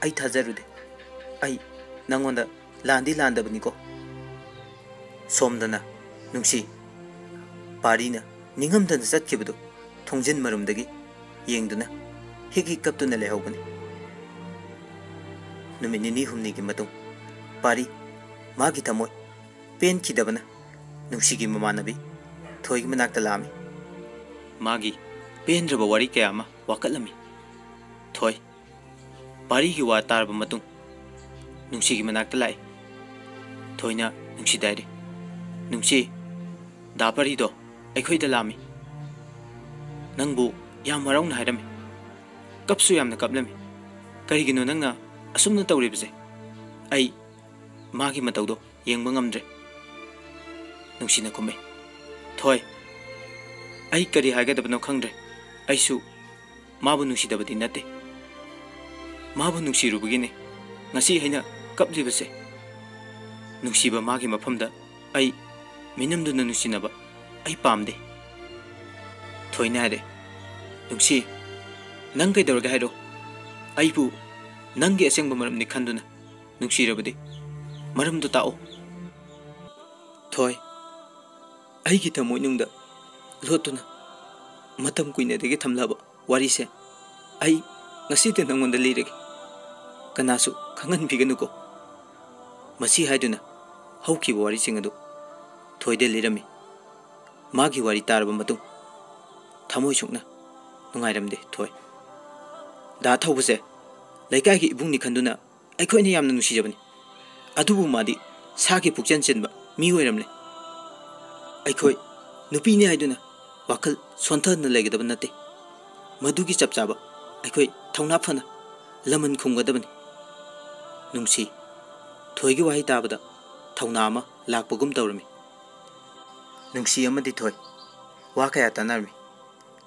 ꯑꯩ ꯊꯥꯖꯔꯨꯗꯦ꯫ ꯑꯩ ꯅꯪꯉꯣꯟꯗ ꯂꯥꯟꯗꯤ ꯂꯥꯟꯗꯕꯅꯤꯀꯣ꯫" ꯁꯣꯝꯗꯅ ꯅꯨꯡꯁꯤ ꯄꯥꯔꯤꯅ ꯅꯤꯡꯉꯝꯗꯅ ꯆꯠꯈꯤꯕꯗꯨ ꯊꯣꯡꯖꯤꯟ ꯃꯔꯨꯝꯗꯒꯤ ꯌꯦꯡꯗꯨꯅ ꯍꯤꯛ ꯍꯤꯛ ꯀꯞꯇꯨꯅ ꯂꯩꯍꯧꯕꯅꯤ꯫ ꯅꯨꯃꯤꯠ ꯅꯤꯅꯤ ꯍꯨꯝꯅꯤꯒꯤ ꯃꯇꯨꯡ ꯄꯥꯔꯤ ꯃꯥꯒꯤ ꯊꯃꯣꯏ ꯄꯦꯟꯈꯤꯗꯕꯅ ꯅꯨꯡꯁꯤꯒꯤ ꯃꯃꯥꯟꯅꯕꯤ ꯊꯣꯏꯒꯤ ꯃꯅꯥꯛꯇ ꯂꯥꯛꯑꯝꯃꯤ꯫ ꯃꯥꯒꯤ ꯄꯦꯟꯗ꯭ꯔꯕ ꯋꯥꯔꯤ ꯀꯌꯥ ꯑꯃ ꯋꯥꯀꯠꯂꯝꯃꯤ꯫ ꯊꯣꯏ ꯄꯥꯔꯤꯒꯤ ꯋꯥ ꯇꯥꯔꯕ ꯃꯇꯨꯡ ꯅꯨꯡꯁꯤꯒꯤ ꯃꯅꯥꯛꯇ ꯂꯥꯛꯏ꯫ ꯊꯣꯏꯅ ꯅꯨꯡꯁꯤꯗ ꯍꯥꯏꯔꯤ, "ꯅꯨꯡꯁꯤ, ꯗꯥ ꯄꯥꯔꯤꯗꯣ ꯑꯩꯈꯣꯏꯗ ꯂꯥꯛꯑꯝꯃꯤ꯫ ꯅꯪꯕꯨ ꯌꯥꯝ ꯍꯔꯥꯎꯅ ꯍꯥꯏꯔꯝꯃꯤ꯫ ꯀꯞꯁꯨ ꯌꯥꯝꯅ ꯀꯞꯂꯝꯃꯤ꯫ ꯀꯔꯤꯒꯤꯅꯣ ꯅꯪꯅ ꯑꯁꯨꯝꯅ ꯇꯧꯔꯤꯕꯁꯦ? ꯑꯩ ꯃꯥꯒꯤ ꯃꯇꯧꯗꯣ ꯌꯦꯡꯕ ꯉꯝꯗ꯭ꯔꯦ꯫" ꯅꯨꯡꯁꯤꯅ ꯈꯨꯝꯃꯤ, "ꯊꯣꯏ, ꯑꯩ ꯀꯔꯤ ꯍꯥꯏꯒꯗꯕꯅꯣ ꯈꯪꯗ꯭ꯔꯦ꯫ ꯑꯩꯁꯨ ꯃꯥꯕꯨ ꯅꯨꯡꯁꯤꯗꯕꯗꯤ ꯅꯠꯇꯦ꯫ ꯃꯥꯕꯨ ꯅꯨꯡꯁꯤꯔꯨꯕꯒꯤꯅꯦ ꯉꯁꯤ ꯑꯩꯅ ꯀꯞꯂꯤꯕꯁꯦ꯫ ꯅꯨꯡꯁꯤꯕ ꯃꯥꯒꯤ ꯃꯐꯝꯗ ꯑꯩ ꯃꯤꯅꯝꯗꯨꯅ ꯅꯨꯡꯁꯤꯅꯕ ꯑꯩ ꯄꯥꯝꯗꯦ꯫" ꯊꯣꯏꯅ ꯍꯥꯏꯔꯦ, "ꯅꯨꯡꯁꯤ, ꯅꯪ ꯀꯩꯗꯧꯔꯒꯦ ꯍꯥꯏꯔꯣ? ꯑꯩꯕꯨ ꯅꯪꯒꯤ ꯑꯁꯦꯡꯕ ꯃꯔꯝꯅꯤ ꯈꯟꯗꯨꯅ ꯅꯨꯡꯁꯤꯔꯕꯗꯤ ꯃꯔꯝꯗꯨ ꯇꯥꯛꯑꯣ꯫" "ꯊꯣꯏ, ꯑꯩꯒꯤ ꯊꯃꯣꯏꯅꯨꯡꯗ ꯂꯣꯠꯇꯨꯅ ꯃꯇꯝ ꯀꯨꯏꯅꯗꯒꯤ ꯊꯝꯂꯕ ꯋꯥꯔꯤꯁꯦ ꯑꯩ ꯉꯁꯤꯗꯤ ꯅꯪꯉꯣꯟꯗ ꯂꯤꯔꯒꯦ꯫ ꯀꯅꯥꯁꯨ ꯈꯪꯍꯟꯕꯤꯒꯅꯨꯀꯣ꯫" ꯃꯁꯤ ꯍꯥꯏꯗꯨꯅ ꯍꯧꯈꯤꯕ ꯋꯥꯔꯤꯁꯤꯡ ꯑꯗꯨ ꯊꯣꯏꯗ ꯂꯤꯔꯝꯃꯤ꯫ ꯃꯥꯒꯤ ꯋꯥꯔꯤ ꯇꯥꯔꯕ ꯃꯇꯨꯡ ꯊꯃꯣꯏ ꯁꯣꯛꯅ ꯅꯨꯡꯉꯥꯏꯔꯝꯗꯦ ꯊꯣꯏ꯫ "ꯗꯥ ꯊꯧꯕꯁꯦ ꯂꯩꯀꯥꯏꯒꯤ ꯏꯕꯨꯡꯅꯤ ꯈꯟꯗꯨꯅ ꯑꯩꯈꯣꯏꯅ ꯌꯥꯝꯅ ꯅꯨꯡꯁꯤꯖꯕꯅꯤ꯫ ꯑꯗꯨꯕꯨ ꯃꯥꯗꯤ ꯁꯥꯒꯤ ꯄꯨꯛꯆꯦꯜ ꯆꯦꯟꯕ ꯃꯤ ꯑꯣꯏꯔꯝꯂꯦ꯫ ꯑꯩꯈꯣꯏ ꯅꯨꯄꯤꯅꯤ ꯍꯥꯏꯗꯨꯅ ꯋꯥꯈꯜ ꯁꯣꯟꯊꯅ ꯂꯩꯒꯗꯕ ꯅꯠꯇꯦ꯫ ꯃꯗꯨꯒꯤ ꯆꯞ ꯆꯥꯕ ꯑꯩꯈꯣꯏ ꯊꯧꯅꯥ ꯐꯅ ꯂꯃꯟ ꯈꯨꯝꯒꯗꯕꯅꯤ꯫" ꯅꯨꯡꯁꯤ, ꯊꯣꯏꯒꯤ ꯋꯥꯍꯩ ꯇꯥꯕꯗ ꯊꯧꯅꯥ ꯑꯃ ꯂꯥꯛꯄꯒꯨꯝ ꯇꯧꯔꯝꯃꯤ꯫ ꯅꯨꯡꯁꯤ ꯑꯃꯗꯤ ꯊꯣꯏ ꯋꯥ ꯀꯌꯥ ꯇꯥꯟꯅꯔꯝꯃꯤ꯫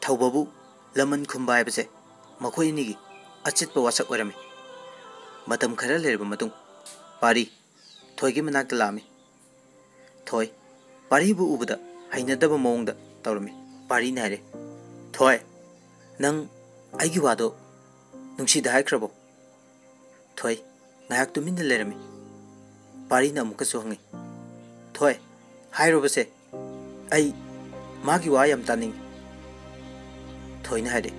ꯊꯧꯕꯕꯨ ꯂꯃꯟ ꯈꯨꯝꯕ ꯍꯥꯏꯕꯁꯦ ꯃꯈꯣꯏ ꯑꯅꯤꯒꯤ ꯑꯆꯦꯠꯄ ꯋꯥꯁꯛ ꯑꯣꯏꯔꯝꯃꯤ꯫ ꯃꯇꯝ ꯈꯔ ꯂꯩꯔꯕ ꯃꯇꯨꯡ ꯄꯥꯔꯤ ꯊꯣꯏꯒꯤ ꯃꯅꯥꯛꯇ ꯂꯥꯛꯑꯝꯃꯤ꯫ ꯊꯣꯏ ꯄꯥꯔꯤꯕꯨ ꯎꯕꯗ ꯍꯩꯅꯗꯕ ꯃꯑꯣꯡꯗ ꯇꯧꯔꯝꯃꯤ꯫ ꯄꯥꯔꯤꯅ ꯍꯥꯏꯔꯦ, "ꯊꯣꯏ, ꯅꯪ ꯑꯩꯒꯤ ꯋꯥꯗꯣ ꯅꯨꯡꯁꯤꯗ ꯍꯥꯏꯈ꯭ꯔꯕꯣ?" ꯊꯣꯏ ꯉꯥꯏꯍꯥꯛ ꯇꯨꯃꯤꯟꯅ ꯂꯩꯔꯝꯃꯤ꯫ ꯄꯥꯔꯤꯅ ꯑꯃꯨꯛꯀꯁꯨ ꯍꯪꯉꯤ, "ꯊꯣꯏ, ꯍꯥꯏꯔꯣꯕꯁꯦ, ꯑꯩ ꯃꯥꯒꯤ ꯋꯥ ꯌꯥꯝ ꯇꯥꯅꯤꯡꯉꯤ꯫" ꯊꯣꯏꯅ ꯍꯥꯏꯔꯦ,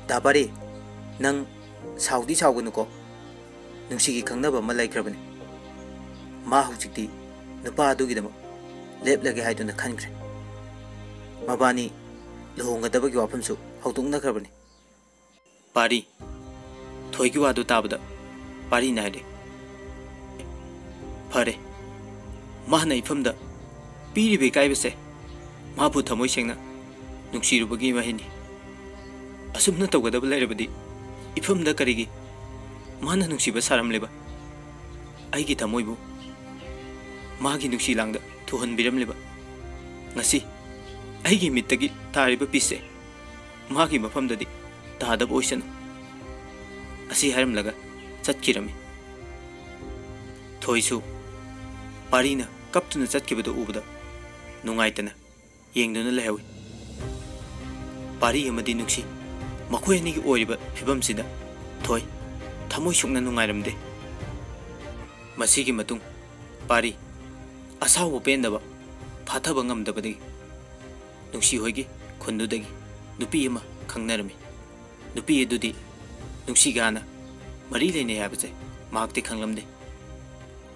"ꯗꯥ ꯄꯥꯔꯤ, ꯅꯪ ꯁꯥꯎꯗꯤ ꯁꯥꯎꯒꯅꯨꯀꯣ꯫ ꯅꯨꯡꯁꯤꯒꯤ ꯈꯪꯅꯕ ꯑꯃ ꯂꯩꯈ꯭ꯔꯕꯅꯤ꯫ ꯃꯥ ꯍꯧꯖꯤꯛꯇꯤ ꯅꯨꯄꯥ ꯑꯗꯨꯒꯤꯗꯃꯛ ꯂꯦꯞꯂꯒꯦ ꯍꯥꯏꯗꯨꯅ ꯈꯟꯈ꯭ꯔꯦ꯫ ꯃꯕꯥꯅꯤ ꯂꯨꯍꯣꯡꯒꯗꯕꯒꯤ ꯋꯥꯐꯝꯁꯨ ꯍꯧꯗꯣꯛꯅꯈ꯭ꯔꯕꯅꯤ꯫" ꯄꯥꯔꯤ, ꯊꯣꯏꯒꯤ ꯋꯥꯗꯨ ꯇꯥꯕꯗ ꯄꯥꯔꯤꯅ ꯍꯥꯏꯔꯦ, "ꯐꯔꯦ, ꯃꯥꯅ ꯏꯐꯝꯗ ꯄꯤꯔꯤꯕ ꯏꯀꯥꯏꯕꯁꯦ ꯃꯥꯕꯨ ꯊꯃꯣꯏ ꯁꯦꯡꯅ ꯅꯨꯡꯁꯤꯔꯨꯕꯒꯤ ꯃꯍꯩꯅꯤ꯫ ꯑꯁꯨꯝꯅ ꯇꯧꯒꯗꯕ ꯂꯩꯔꯕꯗꯤ ꯏꯐꯝꯗ ꯀꯔꯤꯒꯤ ꯃꯥꯅ ꯅꯨꯡꯁꯤꯕ ꯁꯥꯔꯝꯂꯤꯕ? ꯑꯩꯒꯤ ꯊꯃꯣꯏꯕꯨ ꯃꯥꯒꯤ ꯅꯨꯡꯁꯤ ꯂꯥꯡꯗ ꯊꯨꯍꯟꯕꯤꯔꯝꯂꯤꯕ? ꯉꯁꯤ ꯑꯩꯒꯤ ꯃꯤꯠꯇꯒꯤ ꯇꯥꯔꯤꯕ ꯄꯤꯁꯦ ꯃꯥꯒꯤ ꯃꯐꯝꯗꯗꯤ ꯇꯥꯗꯕ ꯑꯣꯏꯁꯅꯨ꯫" ꯑꯁꯤ ꯍꯥꯏꯔꯝꯂꯒ ꯆꯠꯈꯤꯔꯝꯃꯤ꯫ ꯊꯣꯏꯁꯨ ꯄꯥꯔꯤꯅ ꯀꯞꯇꯨꯅ ꯆꯠꯈꯤꯕꯗꯨ ꯎꯕꯗ ꯅꯨꯡꯉꯥꯏꯇꯅ ꯌꯦꯡꯗꯨꯅ ꯂꯩꯍꯧꯏ꯫ ꯄꯥꯔꯤ ꯑꯃꯗꯤ ꯅꯨꯡꯁꯤ, ꯃꯈꯣꯏ ꯑꯅꯤꯒꯤ ꯑꯣꯏꯔꯤꯕ ꯐꯤꯕꯝꯁꯤꯗ ꯊꯣꯏ ꯊꯃꯣꯏ ꯁꯨꯛꯅ ꯅꯨꯡꯉꯥꯏꯔꯝꯗꯦ꯫ ꯃꯁꯤꯒꯤ ꯃꯇꯨꯡ ꯄꯥꯔꯤ ꯑꯁꯥꯎꯕ ꯄꯦꯟꯗꯕ ꯐꯥꯊꯕ ꯉꯝꯗꯕꯗꯒꯤ ꯅꯨꯡꯁꯤ ꯍꯣꯏꯒꯤ ꯈꯨꯟꯗꯨꯗꯒꯤ ꯅꯨꯄꯤ ꯑꯃ ꯈꯪꯅꯔꯝꯃꯤ꯫ ꯅꯨꯄꯤ ꯑꯗꯨꯗꯤ ꯅꯨꯡꯁꯤꯒ ꯍꯥꯟꯅ ꯃꯔꯤ ꯂꯩꯅꯩ ꯍꯥꯏꯕꯁꯦ ꯃꯍꯥꯛꯇꯤ ꯈꯪꯂꯝꯗꯦ꯫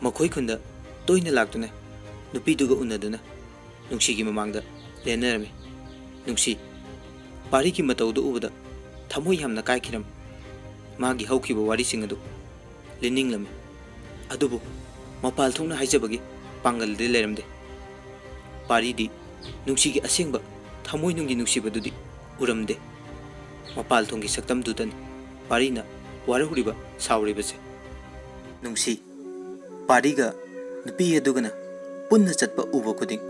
ꯃꯈꯣꯏ ꯈꯨꯟꯗ ꯇꯣꯏꯅ ꯂꯥꯛꯇꯨꯅ ꯅꯨꯄꯤꯗꯨꯒ ꯎꯅꯗꯨꯅ ꯅꯨꯡꯁꯤꯒꯤ ꯃꯃꯥꯡꯗ ꯂꯦꯟꯅꯔꯝꯃꯤ꯫ ꯅꯨꯡꯁꯤ, ꯄꯥꯔꯤꯒꯤ ꯃꯇꯧꯗꯨ ꯎꯕꯗ ꯊꯃꯣꯏ ꯌꯥꯝꯅ ꯀꯥꯏꯈꯤꯔꯝꯃꯤ꯫ ꯃꯥꯒꯤ ꯍꯧꯈꯤꯕ ꯋꯥꯔꯤꯁꯤꯡ ꯑꯗꯨ ꯂꯤꯅꯤꯡꯂꯝꯃꯤ꯫ ꯑꯗꯨꯕꯨ ꯃꯄꯥꯜ ꯊꯣꯛꯅ ꯍꯥꯏꯖꯕꯒꯤ ꯄꯥꯡꯒꯜꯗꯤ ꯂꯩꯔꯝꯗꯦ꯫ ꯄꯥꯔꯤꯗꯤ ꯅꯨꯡꯁꯤꯒꯤ ꯑꯁꯦꯡꯕ ꯊꯃꯣꯏꯅꯨꯡꯒꯤ ꯅꯨꯡꯁꯤꯕꯗꯨꯗꯤ ꯎꯔꯝꯗꯦ꯫ ꯃꯄꯥꯜ ꯊꯣꯡꯒꯤ ꯁꯛꯇꯝꯗꯨꯗꯅꯤ ꯄꯥꯔꯤꯅ ꯋꯥꯔꯧꯔꯤꯕ, ꯁꯥꯎꯔꯤꯕꯁꯦ꯫ ꯅꯨꯡꯁꯤ, ꯄꯥꯔꯤꯒ ꯅꯨꯄꯤ ꯑꯗꯨꯒꯅ ꯄꯨꯟꯅ ꯆꯠꯄ ꯎꯕ ꯈꯨꯗꯤꯡ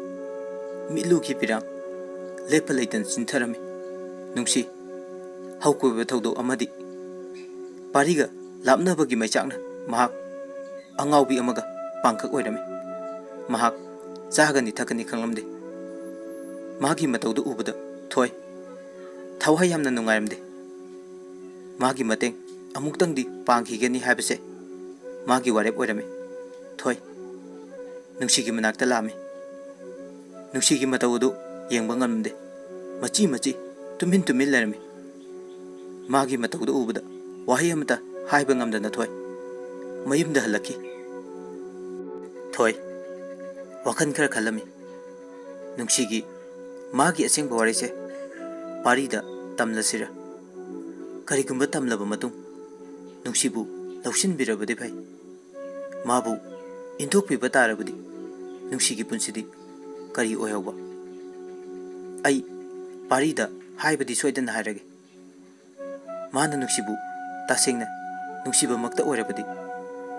ꯃꯤꯠꯂꯨꯒꯤ ꯄꯤꯔꯥꯡ ꯂꯦꯞꯄ ꯂꯩꯇꯅ ꯆꯤꯟꯊꯔꯝꯃꯤ꯫ ꯅꯨꯡꯁꯤ, ꯍꯧꯈꯤꯕ ꯊꯧꯗꯣꯛ ꯑꯃꯗꯤ ꯄꯥꯔꯤꯒ ꯂꯥꯞꯅꯕꯒꯤ ꯃꯩꯆꯥꯛꯅ ꯃꯍꯥꯛ ꯑꯉꯥꯎꯕꯤ ꯑꯃꯒ ꯄꯥꯡꯈꯛ ꯑꯣꯏꯔꯝꯃꯤ꯫ ꯃꯍꯥꯛ ꯆꯥꯒꯅꯤ ꯊꯛꯀꯅꯤ ꯈꯪꯂꯝꯗꯦ꯫ ꯃꯥꯒꯤ ꯃꯇꯧꯗꯨ ꯎꯕꯗ ꯊꯣꯏ ꯊꯋꯥꯏ ꯌꯥꯝꯅ ꯅꯨꯡꯉꯥꯏꯔꯝꯗꯦ꯫ ꯃꯥꯒꯤ ꯃꯇꯦꯡ ꯑꯃꯨꯛꯇꯪꯗꯤ ꯄꯥꯡꯈꯤꯒꯅꯤ ꯍꯥꯏꯕꯁꯦ ꯃꯥꯒꯤ ꯋꯥꯔꯦꯞ ꯑꯣꯏꯔꯝꯃꯤ꯫ ꯊꯣꯏ ꯅꯨꯡꯁꯤꯒꯤ ꯃꯅꯥꯛꯇ ꯂꯥꯛꯑꯝꯃꯤ꯫ ꯅꯨꯡꯁꯤꯒꯤ ꯃꯇꯧ ꯑꯗꯨ ꯌꯦꯡꯕ ꯉꯝꯂꯝꯗꯦ꯫ ꯃꯆꯤ ꯃꯆꯤ ꯇꯨꯃꯤꯟ ꯇꯨꯃꯤꯟ ꯂꯩꯔꯝꯃꯤ꯫ ꯃꯥꯒꯤ ꯃꯇꯧꯗꯨ ꯎꯕꯗ ꯋꯥꯍꯩ ꯑꯃꯠꯇ ꯍꯥꯏꯕ ꯉꯝꯗꯅ ꯊꯣꯏ ꯃꯌꯨꯝꯗ ꯍꯜꯂꯛꯈꯤ꯫ ꯊꯣꯏ ꯋꯥꯈꯜ ꯈꯔ ꯈꯜꯂꯝꯃꯤ꯫ ꯅꯨꯡꯁꯤꯒꯤ ꯃꯥꯒꯤ ꯑꯁꯦꯡꯕ ꯋꯥꯔꯤꯁꯦ ꯄꯥꯔꯤꯗ ꯇꯝꯂꯁꯤꯔ? ꯀꯔꯤꯒꯨꯝꯕ ꯇꯝꯂꯕ ꯃꯇꯨꯡ ꯅꯨꯡꯁꯤꯕꯨ ꯂꯧꯁꯤꯟꯕꯤꯔꯕꯗꯤ ꯐꯩ꯫ ꯃꯥꯕꯨ ꯏꯟꯊꯣꯛꯄꯤꯕ ꯇꯥꯔꯕꯗꯤ ꯅꯨꯡꯁꯤꯒꯤ ꯄꯨꯟꯁꯤꯗꯤ ꯀꯔꯤ ꯑꯣꯏꯍꯧꯕ? ꯑꯩ ꯄꯥꯔꯤꯗ ꯍꯥꯏꯕꯗꯤ ꯁꯣꯏꯗꯅ ꯍꯥꯏꯔꯒꯦ꯫ ꯃꯥꯅ ꯅꯨꯡꯁꯤꯕꯨ ꯇꯁꯦꯡꯅ ꯅꯨꯡꯁꯤꯕꯃꯛꯇ ꯑꯣꯏꯔꯕꯗꯤ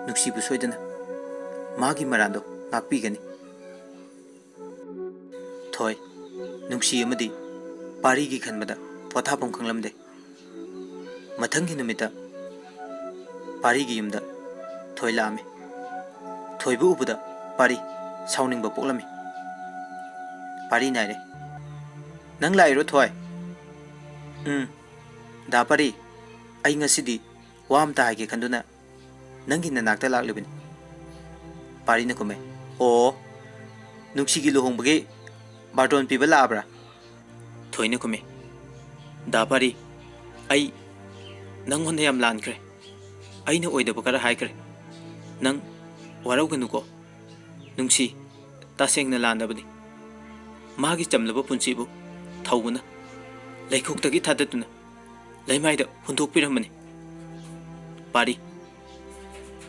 ꯅꯨꯡꯁꯤꯕꯨ ꯁꯣꯏꯗꯅ ꯃꯥꯒꯤ ꯃꯔꯥꯜꯗꯣ ꯉꯥꯛꯄꯤꯒꯅꯤ꯫ ꯊꯣꯏ, ꯅꯨꯡꯁꯤ ꯑꯃꯗꯤ ꯄꯥꯔꯤꯒꯤ ꯈꯟꯕꯗ ꯄꯣꯊꯥꯐꯝ ꯈꯪꯂꯝꯗꯦ꯫ ꯃꯊꯪꯒꯤ ꯅꯨꯃꯤꯠꯇ ꯄꯥꯔꯤꯒꯤ ꯌꯨꯝꯗ ꯊꯣꯏ ꯂꯥꯛꯑꯝꯃꯤ꯫ ꯊꯣꯏꯕꯨ ꯎꯕꯗ ꯄꯥꯔꯤ ꯁꯥꯎꯅꯤꯡꯕ ꯄꯣꯛꯂꯝꯃꯤ꯫ ꯄꯥꯔꯤ ꯅꯥꯏꯔꯦ꯫ "ꯅꯪ ꯂꯥꯛꯏꯔꯣ ꯊꯣꯏ?" "ꯎꯝ, ꯗꯥ ꯄꯥꯔꯤ, ꯑꯩ ꯉꯁꯤꯗꯤ ꯋꯥ ꯑꯝꯇ ꯍꯥꯏꯒꯦ ꯈꯟꯗꯨꯅ ꯅꯪꯒꯤ ꯅꯅꯥꯛꯇ ꯂꯥꯛꯂꯤꯕꯅꯤ꯫" ꯄꯥꯔꯤꯅ ꯈꯨꯝꯃꯦ꯫ "ꯑꯣ, ꯅꯨꯡꯁꯤꯒꯤ ꯂꯨꯍꯣꯡꯕꯒꯤ ꯕꯥꯔꯇꯣꯟ ꯄꯤꯕ ꯂꯥꯛꯑꯕ꯭ꯔꯥ?" ꯊꯣꯏꯅ ꯈꯨꯝꯃꯤ꯫ "ꯗꯥ ꯄꯥꯔꯤ, ꯑꯩ ꯅꯪꯉꯣꯟꯗ ꯌꯥꯝ ꯂꯥꯟꯈ꯭ꯔꯦ꯫ ꯑꯩꯅ ꯑꯣꯏꯗꯕ ꯈꯔ ꯍꯥꯏꯈ꯭ꯔꯦ꯫ ꯅꯪ ꯋꯥꯔꯧꯒꯅꯨꯀꯣ꯫ ꯅꯨꯡꯁꯤ ꯇꯁꯦꯡꯅ ꯂꯥꯟꯗꯕꯅꯤ꯫ ꯃꯥꯒꯤ ꯆꯝꯂꯕ ꯄꯨꯟꯁꯤꯕꯨ ꯊꯧꯕꯅ ꯂꯩꯈꯣꯛꯇꯒꯤ ꯊꯥꯗꯠꯇꯨꯅ ꯂꯩꯃꯥꯏꯗ ꯍꯨꯟꯗꯣꯛꯄꯤꯔꯝꯕꯅꯤ꯫" ꯄꯥꯔꯤ꯫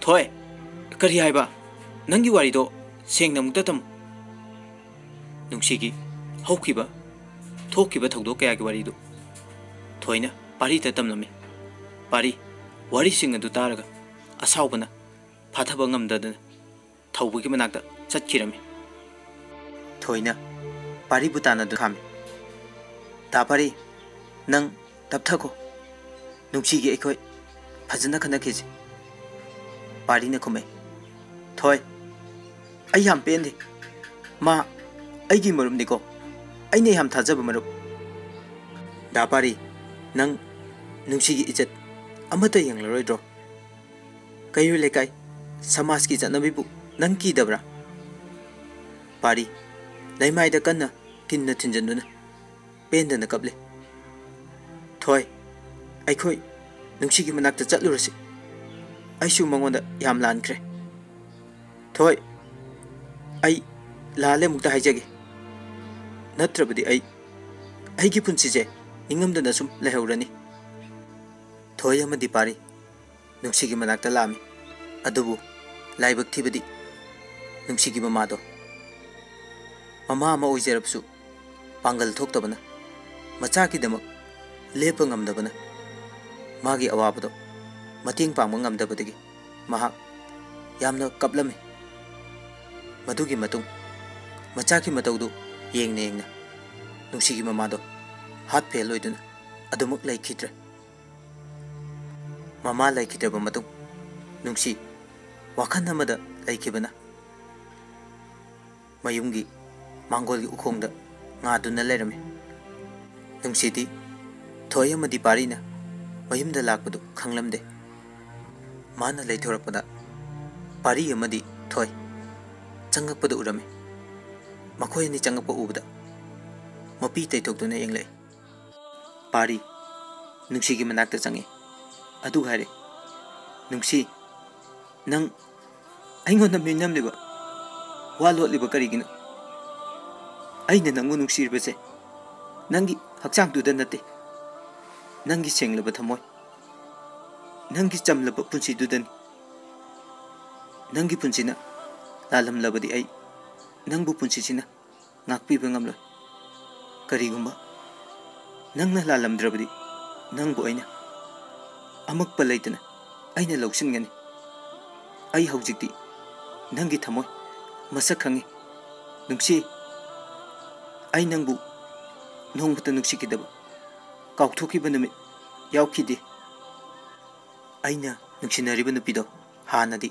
"ꯊꯣꯏ, ꯀꯔꯤ ꯍꯥꯏꯕ? ꯅꯪꯒꯤ ꯋꯥꯔꯤꯗꯣ ꯁꯦꯡꯅ ꯑꯃꯨꯛꯇ ꯇꯝꯃꯨ꯫" ꯅꯨꯡꯁꯤꯒꯤ ꯍꯧꯈꯤꯕ, ꯊꯣꯛꯈꯤꯕ ꯊꯧꯗꯣꯛ ꯀꯌꯥꯒꯤ ꯋꯥꯔꯤꯗꯨ ꯊꯣꯏꯅ ꯄꯥꯔꯤꯗ ꯇꯝꯂꯝꯃꯤ꯫ ꯄꯥꯔꯤ ꯋꯥꯔꯤꯁꯤꯡ ꯑꯗꯨ ꯇꯥꯔꯒ ꯑꯁꯥꯎꯕꯅ ꯐꯥꯊꯕ ꯉꯝꯗꯗꯅ ꯊꯧꯕꯒꯤ ꯃꯅꯥꯛꯇ ꯆꯠꯈꯤꯔꯝꯃꯤ꯫ ꯊꯣꯏꯅ ꯄꯥꯔꯤꯕꯨ ꯇꯥꯟꯅꯗꯨꯅ ꯈꯥꯝꯃꯤ꯫ "ꯗꯥ ꯄꯥꯔꯤ, ꯅꯪ ꯇꯞꯊꯈꯣ꯫ ꯅꯨꯡꯁꯤꯒꯤ ꯑꯩꯈꯣꯏ ꯐꯖꯅ ꯈꯟꯅꯈꯤꯁꯤ꯫" ꯄꯥꯔꯤꯅ ꯈꯨꯝꯃꯦ꯫ "ꯊꯣꯏ, ꯑꯩ ꯌꯥꯝ ꯄꯦꯟꯗꯦ꯫ ꯃꯥ ꯑꯩꯒꯤ ꯃꯔꯨꯞꯅꯤꯀꯣ, ꯑꯩꯅ ꯌꯥꯝ ꯊꯥꯖꯕ ꯃꯔꯨꯞ꯫" "ꯗꯥ ꯄꯥꯔꯤ, ꯅꯪ ꯅꯨꯡꯁꯤꯒꯤ ꯏꯖꯠ ꯑꯃꯠꯇ ꯌꯦꯡꯂꯔꯣꯏꯗ꯭ꯔꯣ? ꯀꯩꯔꯣꯏ ꯂꯩꯀꯥꯏ, ꯁꯃꯥꯖꯀꯤ ꯆꯠꯅꯕꯤꯕꯨ ꯅꯪ ꯀꯤꯗꯕ꯭ꯔꯥ?" ꯄꯥꯔꯤ ꯂꯩꯃꯥꯏꯗ ꯀꯟꯅ ꯀꯤꯟꯅ ꯊꯤꯟꯖꯟꯗꯨꯅ ꯄꯦꯟꯗꯅ ꯀꯞꯂꯤ꯫ "ꯊꯣꯏ, ꯑꯩꯈꯣꯏ ꯅꯨꯡꯁꯤꯒꯤ ꯃꯅꯥꯛꯇ ꯆꯠꯂꯨꯔꯁꯤ꯫ ꯑꯩꯁꯨ ꯃꯉꯣꯟꯗ ꯌꯥꯝ ꯂꯥꯟꯈ꯭ꯔꯦ꯫ ꯊꯣꯏ, ꯑꯩ ꯂꯥꯜꯂꯦ ꯑꯃꯨꯛꯇ ꯍꯥꯏꯖꯒꯦ꯫ ꯅꯠꯇ꯭ꯔꯕꯗꯤ ꯑꯩ, ꯑꯩꯒꯤ ꯄꯨꯟꯁꯤꯁꯦ ꯅꯤꯡꯉꯝꯗꯅ ꯁꯨꯝ ꯂꯩꯍꯧꯔꯅꯤ꯫" ꯊꯣꯏ ꯑꯃꯗꯤ ꯄꯥꯔꯤ ꯅꯨꯡꯁꯤꯒꯤ ꯃꯅꯥꯛꯇ ꯂꯥꯛꯑꯝꯃꯤ꯫ ꯑꯗꯨꯕꯨ ꯂꯥꯏꯕꯛ ꯊꯤꯕꯗꯤ ꯅꯨꯡꯁꯤꯒꯤ ꯃꯃꯥꯗꯣ, ꯃꯃꯥ ꯑꯃ ꯑꯣꯏꯖꯔꯕꯁꯨ ꯄꯥꯡꯒꯜ ꯊꯣꯛꯇꯕꯅ, ꯃꯆꯥꯒꯤꯗꯃꯛ ꯂꯦꯞꯄ ꯉꯝꯗꯕꯅ, ꯃꯥꯒꯤ ꯑꯋꯥꯕꯗꯣ ꯃꯇꯦꯡ ꯄꯥꯡꯕ ꯉꯝꯗꯕꯗꯒꯤ ꯃꯍꯥꯛ ꯌꯥꯝꯅ ꯀꯞꯂꯝꯃꯤ꯫ ꯃꯗꯨꯒꯤ ꯃꯇꯨꯡ ꯃꯆꯥꯒꯤ ꯃꯇꯧꯗꯨ ꯌꯦꯡꯅ ꯌꯦꯡꯅ ꯅꯨꯡꯁꯤꯒꯤ ꯃꯃꯥꯗꯣ heart fail ꯑꯣꯏꯗꯨꯅ ꯑꯗꯨꯃꯛ ꯂꯩꯈꯤꯗ꯭ꯔꯦ꯫ ꯃꯃꯥ ꯂꯩꯈꯤꯗ꯭ꯔꯕ ꯃꯇꯨꯡ ꯅꯨꯡꯁꯤ ꯋꯥꯈꯜ ꯑꯃꯗ ꯂꯩꯈꯤꯕꯅ ꯃꯌꯨꯝꯒꯤ ꯃꯥꯡꯒꯣꯜꯒꯤ ꯎꯈꯣꯡꯗ ꯉꯥꯗꯨꯅ ꯂꯩꯔꯝꯃꯤ꯫ ꯅꯨꯡꯁꯤꯗꯤ ꯊꯣꯏ ꯑꯃꯗꯤ ꯄꯥꯔꯤꯅ ꯃꯌꯨꯝꯗ ꯂꯥꯛꯄꯗꯨ ꯈꯪꯂꯝꯗꯦ꯫ ꯃꯥꯅ ꯂꯩꯊꯣꯔꯛꯄꯗ ꯄꯥꯔꯤ ꯑꯃꯗꯤ ꯊꯣꯏ ꯆꯪꯉꯛꯄꯗ ꯎꯔꯝꯃꯤ꯫ ꯃꯈꯣꯏ ꯑꯅꯤ ꯆꯪꯉꯛꯄ ꯎꯕꯗ ꯃꯄꯤ ꯇꯩꯊꯣꯛꯇꯨꯅ ꯌꯦꯡꯂꯛꯏ꯫ ꯄꯥꯔꯤ ꯅꯨꯡꯁꯤꯒꯤ ꯃꯅꯥꯛꯇ ꯆꯪꯉꯤ꯫ ꯑꯗꯨꯒ ꯍꯥꯏꯔꯦ, "ꯅꯨꯡꯁꯤ, ꯅꯪ ꯑꯩꯉꯣꯟꯗ ꯃꯤꯅꯝꯂꯤꯕ, ꯋꯥ ꯂꯣꯠꯂꯤꯕ ꯀꯔꯤꯒꯤꯅꯣ? ꯑꯩꯅ ꯅꯪꯕꯨ ꯅꯨꯡꯁꯤꯔꯤꯕꯁꯦ ꯅꯪꯒꯤ ꯍꯛꯆꯥꯡꯗꯨꯗ ꯅꯠꯇꯦ, ꯅꯪꯒꯤ ꯁꯦꯡꯂꯕ ꯊꯝꯃꯣꯏ, ꯅꯪꯒꯤ ꯆꯝꯂꯕ ꯄꯨꯟꯁꯤꯗꯨꯗꯅꯤ꯫ ꯅꯪꯒꯤ ꯄꯨꯟꯁꯤꯅ ꯂꯥꯜꯂꯝꯂꯕꯗꯤ ꯑꯩ ꯅꯪꯕꯨ ꯄꯨꯟꯁꯤꯁꯤꯅ ꯉꯥꯛꯄꯤꯕ ꯉꯝꯂꯣꯏ꯫ ꯀꯔꯤꯒꯨꯝꯕ ꯅꯪꯅ ꯂꯥꯜꯂꯝꯗ꯭ꯔꯕꯗꯤ ꯅꯪꯕꯨ ꯑꯩꯅ ꯑꯃꯛꯄ ꯂꯩꯇꯅ ꯑꯩꯅ ꯂꯧꯁꯤꯟꯒꯅꯤ꯫ ꯑꯩ ꯍꯧꯖꯤꯛꯇꯤ ꯅꯪꯒꯤ ꯊꯃꯣꯏ ꯃꯁꯛ ꯈꯪꯉꯤ꯫ ꯅꯨꯡꯁꯤ, ꯑꯩ ꯅꯪꯕꯨ ꯅꯣꯡꯃꯇ ꯅꯨꯡꯁꯤꯈꯤꯗꯕ, ꯀꯥꯎꯊꯣꯛꯈꯤꯕ ꯅꯨꯃꯤꯠ ꯌꯥꯎꯈꯤꯗꯦ꯫ ꯑꯩꯅ ꯅꯨꯡꯁꯤꯅꯔꯤꯕ ꯅꯨꯄꯤꯗꯣ ꯍꯥꯟꯅꯗꯤ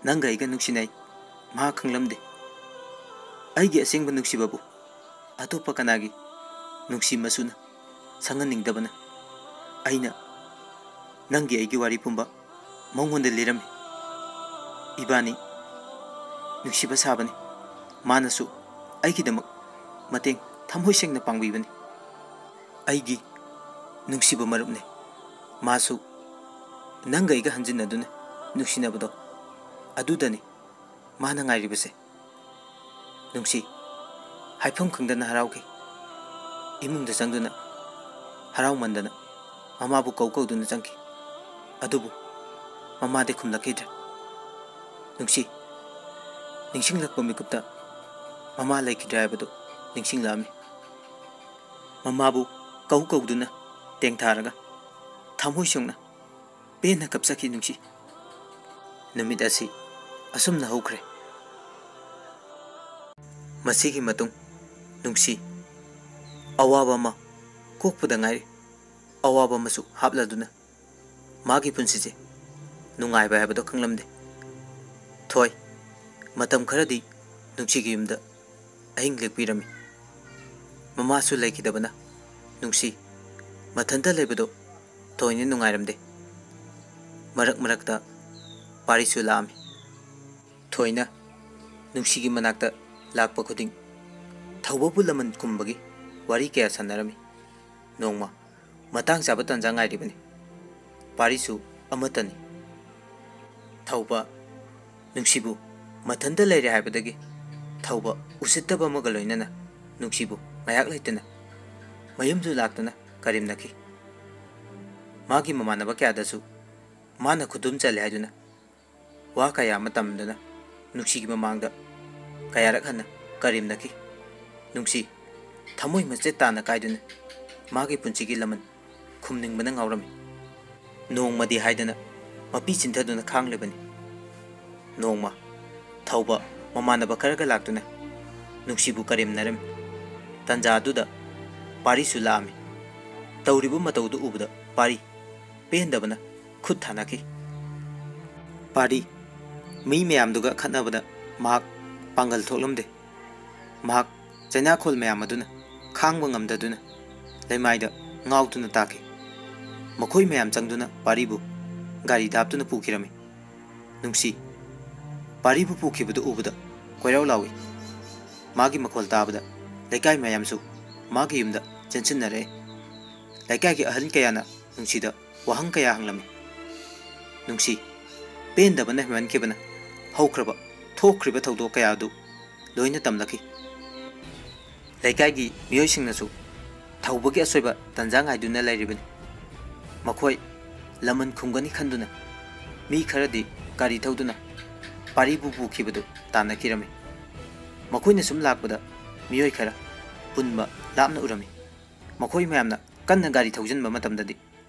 ꯅꯪꯒ ꯑꯩꯒ ꯅꯨꯡꯁꯤꯅꯩ, ꯃꯍꯥꯛ ꯈꯪꯂꯝꯗꯦ꯫ ꯑꯩꯒꯤ ꯑꯁꯦꯡꯕ ꯅꯨꯡꯁꯤꯕꯕꯨ ꯑꯇꯣꯞꯄ ꯀꯅꯥꯒꯤ ꯅꯨꯡꯁꯤ ꯃꯆꯨꯅ ꯁꯪꯍꯟꯅꯤꯡꯗꯕꯅ ꯑꯩꯅ ꯅꯪꯒꯤ ꯑꯩꯒꯤ ꯋꯥꯔꯤ ꯄꯨꯝꯕ ꯃꯉꯣꯟꯗ ꯂꯤꯔꯝꯃꯤ꯫ ꯏꯕꯥꯅꯤ ꯅꯨꯡꯁꯤꯕ ꯁꯥꯕꯅꯤ꯫ ꯃꯥꯅꯁꯨ ꯑꯩꯒꯤꯗꯃꯛ ꯃꯇꯦꯡ ꯊꯃꯣꯏ ꯁꯦꯡꯅ ꯄꯥꯡꯕꯤꯕꯅꯤ꯫ ꯑꯩꯒꯤ ꯅꯨꯡꯁꯤꯕ ꯃꯔꯨꯞꯅꯦ꯫ ꯃꯥꯁꯨ ꯅꯪꯒ ꯑꯩꯒ ꯍꯟꯖꯤꯟꯅꯗꯨꯅ ꯅꯨꯡꯁꯤꯅꯕꯗꯣ, ꯑꯗꯨꯗꯅꯤ ꯃꯥꯅ ꯉꯥꯏꯔꯤꯕꯁꯦ꯫ ꯅꯨꯡꯁꯤ ꯍꯥꯏꯐꯝ ꯈꯪꯗꯅ ꯍꯔꯥꯎꯈꯤ꯫ ꯏꯃꯨꯡꯗ ꯆꯪꯗꯨꯅ ꯍꯔꯥꯎꯃꯟꯗꯅ ꯃꯃꯥꯕꯨ ꯀꯧ ꯀꯧꯗꯨꯅ ꯆꯪꯈꯤ꯫ ꯑꯗꯨꯕꯨ ꯃꯃꯥꯗꯤ ꯈꯨꯝꯂꯛꯈꯤꯗ꯭ꯔꯦ꯫ ꯅꯨꯡꯁꯤ ꯅꯤꯡꯁꯤꯡꯂꯛꯄ ꯃꯤꯀꯨꯞꯇ ꯃꯃꯥ ꯂꯩꯈꯤꯗ꯭ꯔꯦ ꯍꯥꯏꯕꯗꯨ ꯅꯤꯡꯁꯤꯡꯂꯛꯑꯝꯃꯤ꯫ ꯃꯃꯥꯕꯨ ꯀꯧ ꯀꯧꯗꯨꯅ ꯇꯦꯡꯊꯥꯔꯒ ꯊꯃꯣꯏ ꯁꯦꯡꯅ ꯄꯦꯟꯅ ꯀꯞꯆꯈꯤ ꯅꯨꯡꯁꯤ꯫ ꯅꯨꯃꯤꯠ ꯑꯁꯤ ꯑꯁꯨꯝꯅ ꯍꯧꯈ꯭ꯔꯦ꯫ ꯃꯁꯤꯒꯤ ꯃꯇꯨꯡ ꯅꯨꯡꯁꯤ ꯑꯋꯥꯕ ꯑꯃ ꯀꯣꯛꯄꯗ ꯉꯥꯏꯔꯤ꯫ ꯑꯋꯥꯕ ꯑꯃꯁꯨ ꯍꯥꯞꯂꯗꯨꯅ ꯃꯥꯒꯤ ꯄꯨꯟꯁꯤꯁꯦ ꯅꯨꯡꯉꯥꯏꯕ ꯍꯥꯏꯕꯗꯣ ꯈꯪꯂꯝꯗꯦ꯫ ꯊꯣꯏ ꯃꯇꯝ ꯈꯔꯗꯤ ꯅꯨꯡꯁꯤꯒꯤ ꯌꯨꯝꯗ ꯑꯍꯤꯡ ꯂꯦꯛꯄꯤꯔꯝꯃꯤ꯫ ꯃꯃꯥꯁꯨ ꯂꯩꯈꯤꯗꯕꯅ ꯅꯨꯡꯁꯤ ꯃꯊꯟꯇ ꯂꯩꯕꯗꯣ ꯊꯣꯏꯅ ꯅꯨꯡꯉꯥꯏꯔꯝꯗꯦ꯫ ꯃꯔꯛ ꯃꯔꯛꯇ ꯄꯥꯔꯤꯁꯨ ꯂꯥꯛꯑꯝꯃꯤ꯫ ꯊꯣꯏꯅ ꯅꯨꯡꯁꯤꯒꯤ ꯃꯅꯥꯛꯇ ꯂꯥꯛꯄ ꯈꯨꯗꯤꯡ ꯊꯧꯕꯕꯨ ꯂꯃꯟ ꯀꯨꯝꯕꯒꯤ ꯋꯥꯔꯤ ꯀꯌꯥ ꯁꯥꯟꯅꯔꯝꯃꯤ꯫ ꯅꯣꯡꯃ ꯃꯇꯥꯡ ꯆꯥꯕ ꯇꯥꯟꯖꯥ ꯉꯥꯏꯔꯤꯕꯅꯤ꯫ ꯄꯥꯔꯤꯁꯨ ꯑꯃꯠꯇꯅꯤ꯫ ꯊꯧꯕ ꯅꯨꯡꯁꯤꯕꯨ ꯃꯊꯟꯇ ꯂꯩꯔꯦ ꯍꯥꯏꯕꯗꯒꯤ ꯊꯧꯕ ꯎꯁꯤꯠꯇꯕ ꯑꯃꯒ ꯂꯣꯏꯅꯅ ꯅꯨꯡꯁꯤꯕꯨ ꯉꯥꯏꯍꯥꯛ ꯂꯩꯇꯅ ꯃꯌꯨꯝꯗꯨ ꯂꯥꯛꯇꯨꯅ ꯀꯔꯦꯝꯅꯈꯤ꯫ ꯃꯥꯒꯤ ꯃꯃꯥꯟꯅꯕ ꯀꯌꯥꯗꯁꯨ ꯃꯥꯅ ꯈꯨꯗꯨꯝ ꯆꯜꯂꯦ ꯍꯥꯏꯗꯨꯅ ꯋꯥ ꯀꯌꯥ ꯑꯃ ꯇꯝꯗꯨꯅ ꯅꯨꯡꯁꯤꯒꯤ ꯃꯃꯥꯡꯗ ꯀꯌꯥꯔꯛ ꯍꯟꯅ ꯀꯔꯦꯝꯅꯈꯤ꯫ ꯅꯨꯡꯁꯤ ꯊꯃꯣꯏ ꯃꯆꯦꯠ ꯇꯥꯅ ꯀꯥꯏꯗꯨꯅ ꯃꯥꯒꯤ ꯄꯨꯟꯁꯤꯒꯤ ꯂꯃꯟ ꯈꯨꯝꯅꯤꯡꯕꯅ ꯉꯥꯎꯔꯝꯃꯤ꯫ ꯅꯣꯡꯃꯗꯤ ꯍꯥꯏꯗꯅ ꯃꯄꯤ ꯆꯤꯟꯊꯗꯨꯅ ꯈꯥꯡꯂꯤꯕꯅꯤ꯫ ꯅꯣꯡꯃ ꯊꯧꯕ ꯃꯃꯥꯟꯅꯕ ꯈꯔꯒ ꯂꯥꯛꯇꯨꯅ ꯅꯨꯡꯁꯤꯕꯨ ꯀꯔꯦꯝꯅꯔꯝꯃꯤ꯫ ꯇꯟꯖꯥ ꯑꯗꯨꯗ ꯄꯥꯔꯤꯁꯨ ꯂꯥꯛꯑꯝꯃꯤ꯫ ꯇꯧꯔꯤꯕ ꯃꯇꯧꯗꯨ ꯎꯕꯗ ꯄꯥꯔꯤ ꯄꯦꯟꯗꯕꯅ ꯈꯨꯠ ꯊꯥꯅꯈꯤ꯫ ꯄꯥꯔꯤ ꯃꯤ ꯃꯌꯥꯝꯗꯨꯒ ꯈꯠꯅꯕꯗ ꯃꯍꯥꯛ ꯄꯥꯡꯒꯜ ꯊꯣꯛꯂꯝꯗꯦ꯫ ꯃꯍꯥꯛ ꯆꯩꯅꯥꯈꯣꯜ ꯃꯌꯥꯝ ꯑꯗꯨꯅ ꯈꯥꯡꯕ ꯉꯝꯗꯗꯨꯅ ꯂꯩꯃꯥꯏꯗ ꯉꯥꯎꯗꯨꯅ ꯇꯥꯈꯤ꯫ ꯃꯈꯣꯏ ꯃꯌꯥꯝ ꯆꯪꯗꯨꯅ ꯄꯥꯔꯤꯕꯨ ꯒꯥꯔꯤꯗ ꯍꯥꯞꯇꯨꯅ ꯄꯨꯈꯤꯔꯝꯃꯤ꯫ ꯅꯨꯡꯁꯤ ꯄꯥꯔꯤꯕꯨ ꯄꯨꯈꯤꯕꯗꯨ ꯎꯕꯗ ꯀꯣꯏꯔꯥꯎ ꯂꯥꯎꯏ꯫ ꯃꯥꯒꯤ ꯃꯈꯣꯜ ꯇꯥꯕꯗ ꯂꯩꯀꯥꯏ ꯃꯌꯥꯝꯁꯨ ꯃꯥꯒꯤ ꯌꯨꯝꯗ ꯆꯦꯟꯁꯤꯟꯅꯔꯛꯏ꯫ ꯂꯩꯀꯥꯏꯒꯤ ꯑꯍꯜ ꯀꯌꯥꯅ ꯅꯨꯡꯁꯤꯗ ꯋꯥꯍꯪ ꯀꯌꯥ ꯍꯪꯂꯝꯃꯤ꯫ ꯅꯨꯡꯁꯤ ꯄꯦꯟꯗꯕꯅ ꯍꯦꯟꯃꯟꯈꯤꯕꯅ ꯍꯧꯈ꯭ꯔꯕ ꯊꯣꯛꯈ꯭ꯔꯤꯕ ꯊꯧꯗꯣꯛ ꯀꯌꯥ ꯑꯗꯨ ꯂꯣꯏꯅ ꯇꯝꯂꯛꯈꯤ꯫ ꯂꯩꯀꯥꯏꯒꯤ ꯃꯤꯑꯣꯏꯁꯤꯡꯅꯁꯨ ꯊꯧꯕꯒꯤ ꯑꯁꯣꯏꯕ ꯇꯟꯖꯥ ꯉꯥꯏꯗꯨꯅ ꯂꯩꯔꯤꯕꯅꯤ꯫ ꯃꯈꯣꯏ ꯂꯃꯟ ꯈꯨꯝꯒꯅꯤ ꯈꯟꯗꯨꯅ ꯃꯤ ꯈꯔꯗꯤ ꯒꯥꯔꯤ ꯊꯧꯗꯨꯅ ꯄꯥꯔꯤꯕꯨ ꯄꯨꯈꯤꯕꯗꯨ ꯇꯥꯟꯅꯈꯤꯔꯝꯃꯤ꯫ ꯃꯈꯣꯏꯅ ꯁꯨꯝ ꯂꯥꯛꯄꯗ ꯃꯤꯑꯣꯏ ꯈꯔ ꯄꯨꯟꯕ ꯂꯥꯞꯅ ꯎꯔꯝꯃꯤ꯫ ꯃꯈꯣꯏ ꯃꯌꯥꯝꯅ ꯀꯟꯅ ꯒꯥꯔꯤ ꯊꯧꯖꯤꯟꯕ ꯃꯇꯝꯗꯗꯤ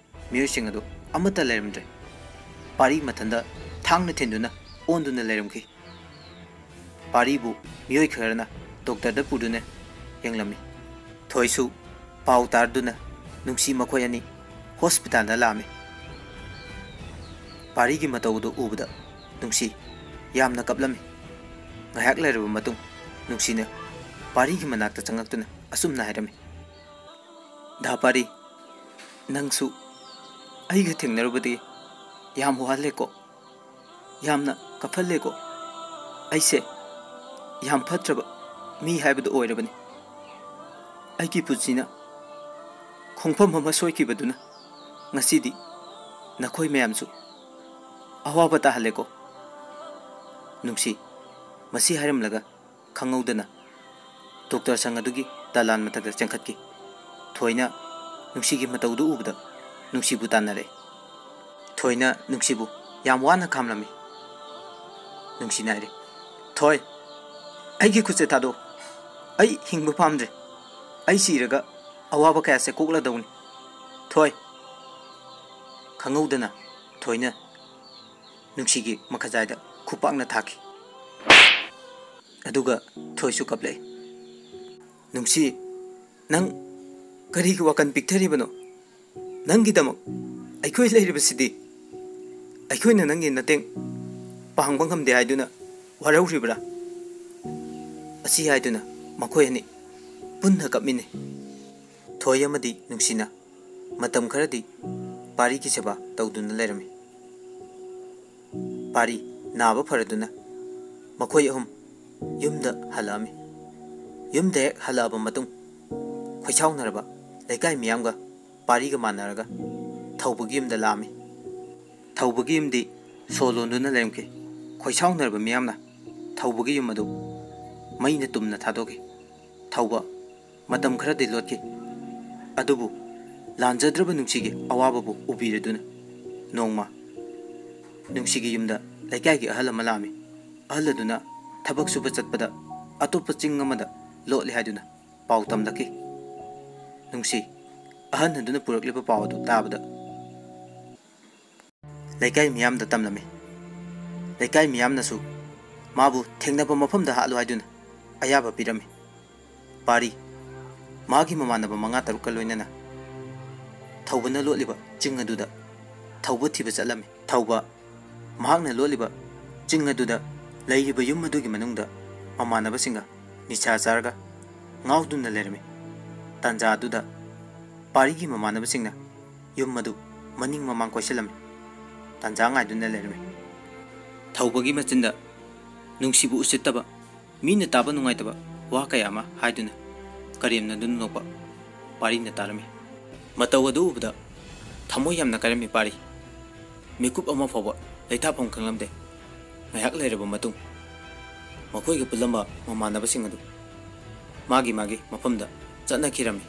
ꯃꯤꯑꯣꯏꯁꯤꯡ ꯑꯗꯨ ꯑꯃꯠꯇ ꯂꯩꯔꯝꯗ꯭ꯔꯦ꯫ ꯄꯥꯔꯤ ꯃꯊꯟꯇ ꯊꯥꯡꯅ ꯊꯤꯟꯗꯨꯅ ꯑꯣꯟꯗꯨꯅ ꯂꯩꯔꯝꯈꯤ꯫ ꯄꯥꯔꯤꯕꯨ ꯃꯤꯑꯣꯏ ꯈꯔꯅ ꯗꯣꯛꯇꯔꯗ ꯄꯨꯗꯨꯅ ꯌꯦꯡꯂꯝꯃꯤ꯫ ꯊꯣꯏꯁꯨ ꯄꯥꯎ ꯇꯥꯔꯗꯨꯅ ꯅꯨꯡꯁꯤ ꯃꯈꯣꯏ ꯑꯅꯤ ꯍꯣꯁꯄꯤꯇꯥꯜꯗ ꯂꯥꯛꯑꯝꯃꯤ꯫ ꯄꯥꯔꯤꯒꯤ ꯃꯇꯧ ꯑꯗꯨ ꯎꯕꯗ ꯅꯨꯡꯁꯤ ꯌꯥꯝꯅ ꯀꯞꯂꯝꯃꯤ꯫ ꯉꯥꯏꯍꯥꯛ ꯂꯩꯔꯕ ꯃꯇꯨꯡ ꯅꯨꯡꯁꯤꯅ ꯄꯥꯔꯤꯒꯤ ꯃꯅꯥꯛꯇ ꯆꯪꯉꯛꯇꯨꯅ ꯑꯁꯨꯝꯅ ꯍꯥꯏꯔꯝꯃꯤ, "ꯗꯥ ꯄꯥꯔꯤ, ꯅꯪꯁꯨ ꯑꯩꯒ ꯊꯦꯡꯅꯔꯨꯕꯗꯒꯤ ꯌꯥꯝ ꯋꯥꯍꯜꯂꯦꯀꯣ, ꯌꯥꯝꯅ ꯀꯞꯍꯜꯂꯦꯀꯣ꯫ ꯑꯩꯁꯦ ꯌꯥꯝ ꯐꯠꯇ꯭ꯔꯕ ꯃꯤ ꯍꯥꯏꯕꯗꯨ ꯑꯣꯏꯔꯕꯅꯤ꯫ ꯑꯩꯒꯤ ꯄꯨꯟꯁꯤꯅ ꯈꯣꯡꯐꯝ ꯑꯃ ꯁꯣꯏꯈꯤꯕꯗꯨꯅ ꯉꯁꯤꯗꯤ ꯅꯈꯣꯏ ꯃꯌꯥꯝꯁꯨ ꯑꯋꯥꯕ ꯇꯥꯍꯜꯂꯦꯀꯣ꯫" ꯅꯨꯡꯁꯤ ꯃꯁꯤ ꯍꯥꯏꯔꯝꯂꯒ ꯈꯪꯍꯧꯗꯅ ꯗꯣꯛꯇꯔ ꯁꯪ ꯑꯗꯨꯒꯤ ꯗꯂꯥꯟ ꯃꯊꯛꯇ ꯆꯦꯟꯈꯠꯈꯤ꯫ ꯊꯣꯏꯅ ꯅꯨꯡꯁꯤꯒꯤ ꯃꯇꯧꯗꯨ ꯎꯕꯗ ꯅꯨꯡꯁꯤꯕꯨ ꯇꯥꯟꯅꯔꯦ꯫ ꯊꯣꯏꯅ ꯅꯨꯡꯁꯤꯕꯨ ꯌꯥꯝ ꯋꯥꯅ ꯈꯥꯝꯂꯝꯃꯤ꯫ ꯅꯨꯡꯁꯤꯅ ꯍꯥꯏꯔꯦ, "ꯊꯣꯏ, ꯑꯩꯒꯤ ꯈꯨꯠꯁꯦ ꯊꯥꯗꯣꯛ꯫ ꯑꯩ ꯍꯤꯡꯕ ꯄꯥꯝꯗ꯭ꯔꯦ꯫ ꯑꯩ ꯁꯤꯔꯒ ꯑꯋꯥꯕ ꯀꯌꯥꯁꯦ ꯀꯣꯛꯂꯗꯧꯅꯤ꯫ ꯊꯣꯏ꯫" ꯈꯪꯍꯧꯗꯅ ꯊꯣꯏꯅ ꯅꯨꯡꯁꯤꯒꯤ ꯃꯈꯖꯥꯏꯗ ꯈꯨꯄꯥꯛꯅ ꯊꯥꯈꯤ꯫ ꯑꯗꯨꯒ ꯊꯣꯏꯁꯨ ꯀꯞꯂꯛꯏ꯫ "ꯅꯨꯡꯁꯤ, ꯅꯪ ꯀꯔꯤꯒꯤ ꯋꯥꯈꯜ ꯄꯤꯛꯊꯔꯤꯕꯅꯣ? ꯅꯪꯒꯤꯗꯃꯛ ꯑꯩꯈꯣꯏ ꯂꯩꯔꯤꯕꯁꯤꯗꯤ꯫ ꯑꯩꯈꯣꯏꯅ ꯅꯪꯒꯤ ꯃꯇꯦꯡ ꯄꯥꯡꯕ ꯉꯝꯗꯦ ꯍꯥꯏꯗꯨꯅ ꯋꯥꯔꯧꯔꯤꯕ꯭ꯔꯥ?" ꯑꯁꯤ ꯍꯥꯏꯗꯨꯅ ꯃꯈꯣꯏ ꯑꯅꯤ ꯄꯨꯟꯅ ꯀꯞꯃꯤꯟꯅꯩ꯫ ꯊꯣꯏ ꯑꯃꯗꯤ ꯅꯨꯡꯁꯤꯅ ꯃꯇꯝ ꯈꯔꯗꯤ ꯄꯥꯔꯤꯒꯤ ꯁꯦꯕꯥ ꯇꯧꯗꯨꯅ ꯂꯩꯔꯝꯃꯤ꯫ ꯄꯥꯔꯤ ꯅꯥꯕ ꯐꯔꯗꯨꯅ ꯃꯈꯣꯏ ꯑꯍꯨꯝ ꯌꯨꯝꯗ ꯍꯜꯂꯛꯑꯝꯃꯤ꯫ ꯌꯨꯝꯗ ꯍꯦꯛ ꯍꯜꯂꯛꯑꯕ ꯃꯇꯨꯡ ꯈꯣꯏꯁꯥꯎꯅꯔꯕ ꯂꯩꯀꯥꯏ ꯃꯤꯌꯥꯝꯒ ꯄꯥꯔꯤꯒ ꯃꯥꯟꯅꯔꯒ ꯊꯧꯕꯒꯤ ꯌꯨꯝꯗ ꯂꯥꯛꯑꯝꯃꯤ꯫ ꯊꯧꯕꯒꯤ ꯌꯨꯝꯗꯤ ꯁꯣ ꯂꯣꯟꯗꯨꯅ ꯂꯩꯔꯝꯈꯤ꯫ ꯈꯣꯏꯁꯥꯎꯅꯔꯕ ꯃꯤꯌꯥꯝꯅ ꯊꯧꯕꯒꯤ ꯌꯨꯝ ꯑꯗꯨ ꯃꯩꯅ ꯇꯨꯝꯅ ꯊꯥꯗꯣꯛꯈꯤ꯫ ꯊꯧꯕ ꯃꯇꯝ ꯈꯔꯗꯤ ꯂꯣꯠꯈꯤ꯫ ꯑꯗꯨꯕꯨ ꯂꯥꯟꯖꯗ꯭ꯔꯕ ꯅꯨꯡꯁꯤꯒꯤ ꯑꯋꯥꯕꯕꯨ ꯎꯕꯤꯔꯗꯨꯅ ꯅꯣꯡꯃ ꯅꯨꯡꯁꯤꯒꯤ ꯌꯨꯝꯗ ꯂꯩꯀꯥꯏꯒꯤ ꯑꯍꯜ ꯑꯃ ꯂꯥꯛꯑꯝꯃꯤ꯫ ꯑꯍꯜ ꯑꯗꯨꯅ ꯊꯕꯛ ꯁꯨꯕ ꯆꯠꯄꯗ ꯑꯇꯣꯞꯄ ꯆꯤꯡ ꯑꯃꯗ ꯂꯣꯠꯂꯤ ꯍꯥꯏꯗꯨꯅ ꯄꯥꯎ ꯇꯝꯂꯛꯈꯤ꯫ ꯅꯨꯡꯁꯤ ꯑꯍꯟ ꯑꯗꯨꯅ ꯄꯨꯔꯛꯂꯤꯕ ꯄꯥꯎ ꯑꯗꯨ ꯇꯥꯕꯗ ꯂꯩꯀꯥꯏ ꯃꯤꯌꯥꯝꯗ ꯇꯝꯂꯝꯃꯤ꯫ ꯂꯩꯀꯥꯏ ꯃꯤꯌꯥꯝꯅꯁꯨ ꯃꯥꯕꯨ ꯊꯦꯡꯅꯕ ꯃꯐꯝꯗ ꯍꯥꯠꯂꯨ ꯍꯥꯏꯗꯨꯅ ꯑꯌꯥꯕ ꯄꯤꯔꯝꯃꯤ꯫ ꯄꯥꯔꯤ ꯃꯥꯒꯤ ꯃꯃꯥꯟꯅꯕ ꯃꯉꯥ ꯇꯔꯨꯛꯀ ꯂꯣꯏꯅꯅ ꯊꯧꯕꯅ ꯂꯣꯠꯂꯤꯕ ꯆꯤꯡ ꯑꯗꯨꯗ ꯊꯧꯕ ꯊꯤꯕ ꯆꯠꯂꯝꯃꯤ꯫ ꯊꯧꯕ ꯃꯍꯥꯛꯅ ꯂꯣꯠꯂꯤꯕ ꯆꯤꯡ ꯑꯗꯨꯗ ꯂꯩꯔꯤꯕ ꯌꯨꯝ ꯑꯗꯨꯒꯤ ꯃꯅꯨꯡꯗ ꯃꯃꯥꯟꯅꯕꯁꯤꯡꯒ ꯅꯤꯁꯥ ꯆꯥꯔꯒ ꯉꯥꯎꯗꯨꯅ ꯂꯩꯔꯝꯃꯤ꯫ ꯇꯥꯟꯖꯥ ꯑꯗꯨꯗ ꯄꯥꯔꯤꯒꯤ ꯃꯃꯥꯟꯅꯕꯁꯤꯡꯅ ꯌꯨꯝ ꯑꯗꯨ ꯃꯅꯤꯡ ꯃꯃꯥꯡ ꯀꯣꯏꯁꯤꯜꯂꯝꯃꯤ꯫ ꯇꯥꯟꯖꯥ ꯉꯥꯏꯗꯨꯅ ꯂꯩꯔꯝꯃꯤ꯫ ꯊꯧꯕꯒꯤ ꯃꯆꯤꯟꯗ ꯅꯨꯡꯁꯤꯕꯨ ꯎꯁꯤꯠꯇꯕ, ꯃꯤꯅ ꯇꯥꯕ ꯅꯨꯡꯉꯥꯏꯇꯕ ꯋꯥ ꯀꯌꯥ ꯑꯃ ꯍꯥꯏꯗꯨꯅ ꯀꯔꯦꯝꯅꯗꯨꯅ ꯅꯣꯛꯄ ꯄꯥꯔꯤꯅ ꯇꯥꯔꯝꯃꯤ꯫ ꯃꯇꯧ ꯑꯗꯨ ꯎꯕꯗ ꯊꯃꯣꯏ ꯌꯥꯝꯅ ꯀꯥꯏꯔꯝꯃꯤ ꯄꯥꯔꯤ꯫ ꯃꯤꯀꯨꯞ ꯑꯃ ꯐꯥꯎꯕ ꯂꯩꯊꯥꯐꯝ ꯈꯪꯂꯝꯗꯦ꯫ ꯉꯥꯏꯍꯥꯛ ꯂꯩꯔꯕ ꯃꯇꯨꯡ ꯃꯈꯣꯏꯒ ꯄꯨꯜꯂꯝꯕ ꯃꯃꯥꯟꯅꯕꯁꯤꯡ ꯑꯗꯨ ꯃꯥꯒꯤ ꯃꯥꯒꯤ ꯃꯐꯝꯗ ꯆꯠꯅꯈꯤꯔꯝꯃꯤ꯫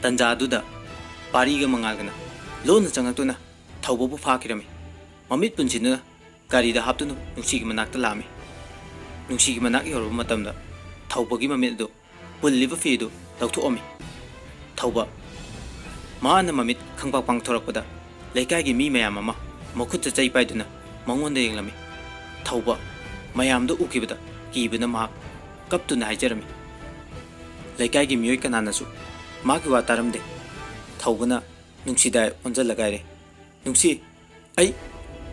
ꯇꯟꯖꯥ ꯑꯗꯨꯗ ꯄꯥꯔꯤꯒ ꯃꯉꯥꯜꯒꯅ ꯂꯣꯟꯅ ꯆꯪꯂꯛꯇꯨꯅ ꯊꯧꯕꯕꯨ ꯐꯥꯈꯤꯔꯝꯃꯤ꯫ ꯃꯃꯤꯠ ꯄꯨꯟꯁꯤꯟꯗꯨꯅ ꯒꯥꯔꯤꯗ ꯍꯥꯞꯇꯨꯅ ꯅꯨꯡꯁꯤꯒꯤ ꯃꯅꯥꯛꯇ ꯂꯥꯛꯑꯝꯃꯤ꯫ ꯅꯨꯡꯁꯤꯒꯤ ꯃꯅꯥꯛ ꯌꯧꯔꯕ ꯃꯇꯝꯗ ꯊꯧꯕꯒꯤ ꯃꯃꯤꯠ ꯑꯗꯨ ꯄꯨꯜꯂꯤꯕ ꯐꯤ ꯑꯗꯨ ꯂꯧꯊꯣꯛꯑꯝꯃꯤ꯫ ꯊꯧꯕ ꯃꯍꯥꯛꯅ ꯃꯃꯤꯠ ꯈꯪꯄꯥꯛ ꯄꯥꯡꯊꯣꯔꯛꯄꯗ ꯂꯩꯀꯥꯏꯒꯤ ꯃꯤ ꯃꯌꯥꯝ ꯑꯃ ꯃꯈꯨꯠꯇ ꯆꯩ ꯄꯥꯏꯗꯨꯅ ꯃꯉꯣꯟꯗ ꯌꯦꯡꯂꯝꯃꯤ꯫ ꯊꯧꯕ ꯃꯌꯥꯝꯗꯨ ꯎꯈꯤꯕꯗ ꯀꯤꯕꯅ ꯃꯍꯥꯛ ꯀꯞꯇꯨꯅ ꯍꯥꯏꯖꯔꯝꯃꯤ꯫ ꯂꯩꯀꯥꯏꯒꯤ ꯃꯤꯑꯣꯏ ꯀꯅꯥꯅꯁꯨ ꯃꯥꯒꯤ ꯋꯥ ꯇꯥꯔꯝꯗꯦ꯫ ꯊꯧꯕꯅ ꯅꯨꯡꯁꯤꯗ ꯑꯣꯟꯁꯤꯜꯂꯒ ꯍꯥꯏꯔꯦ, "ꯅꯨꯡꯁꯤ, ꯑꯩ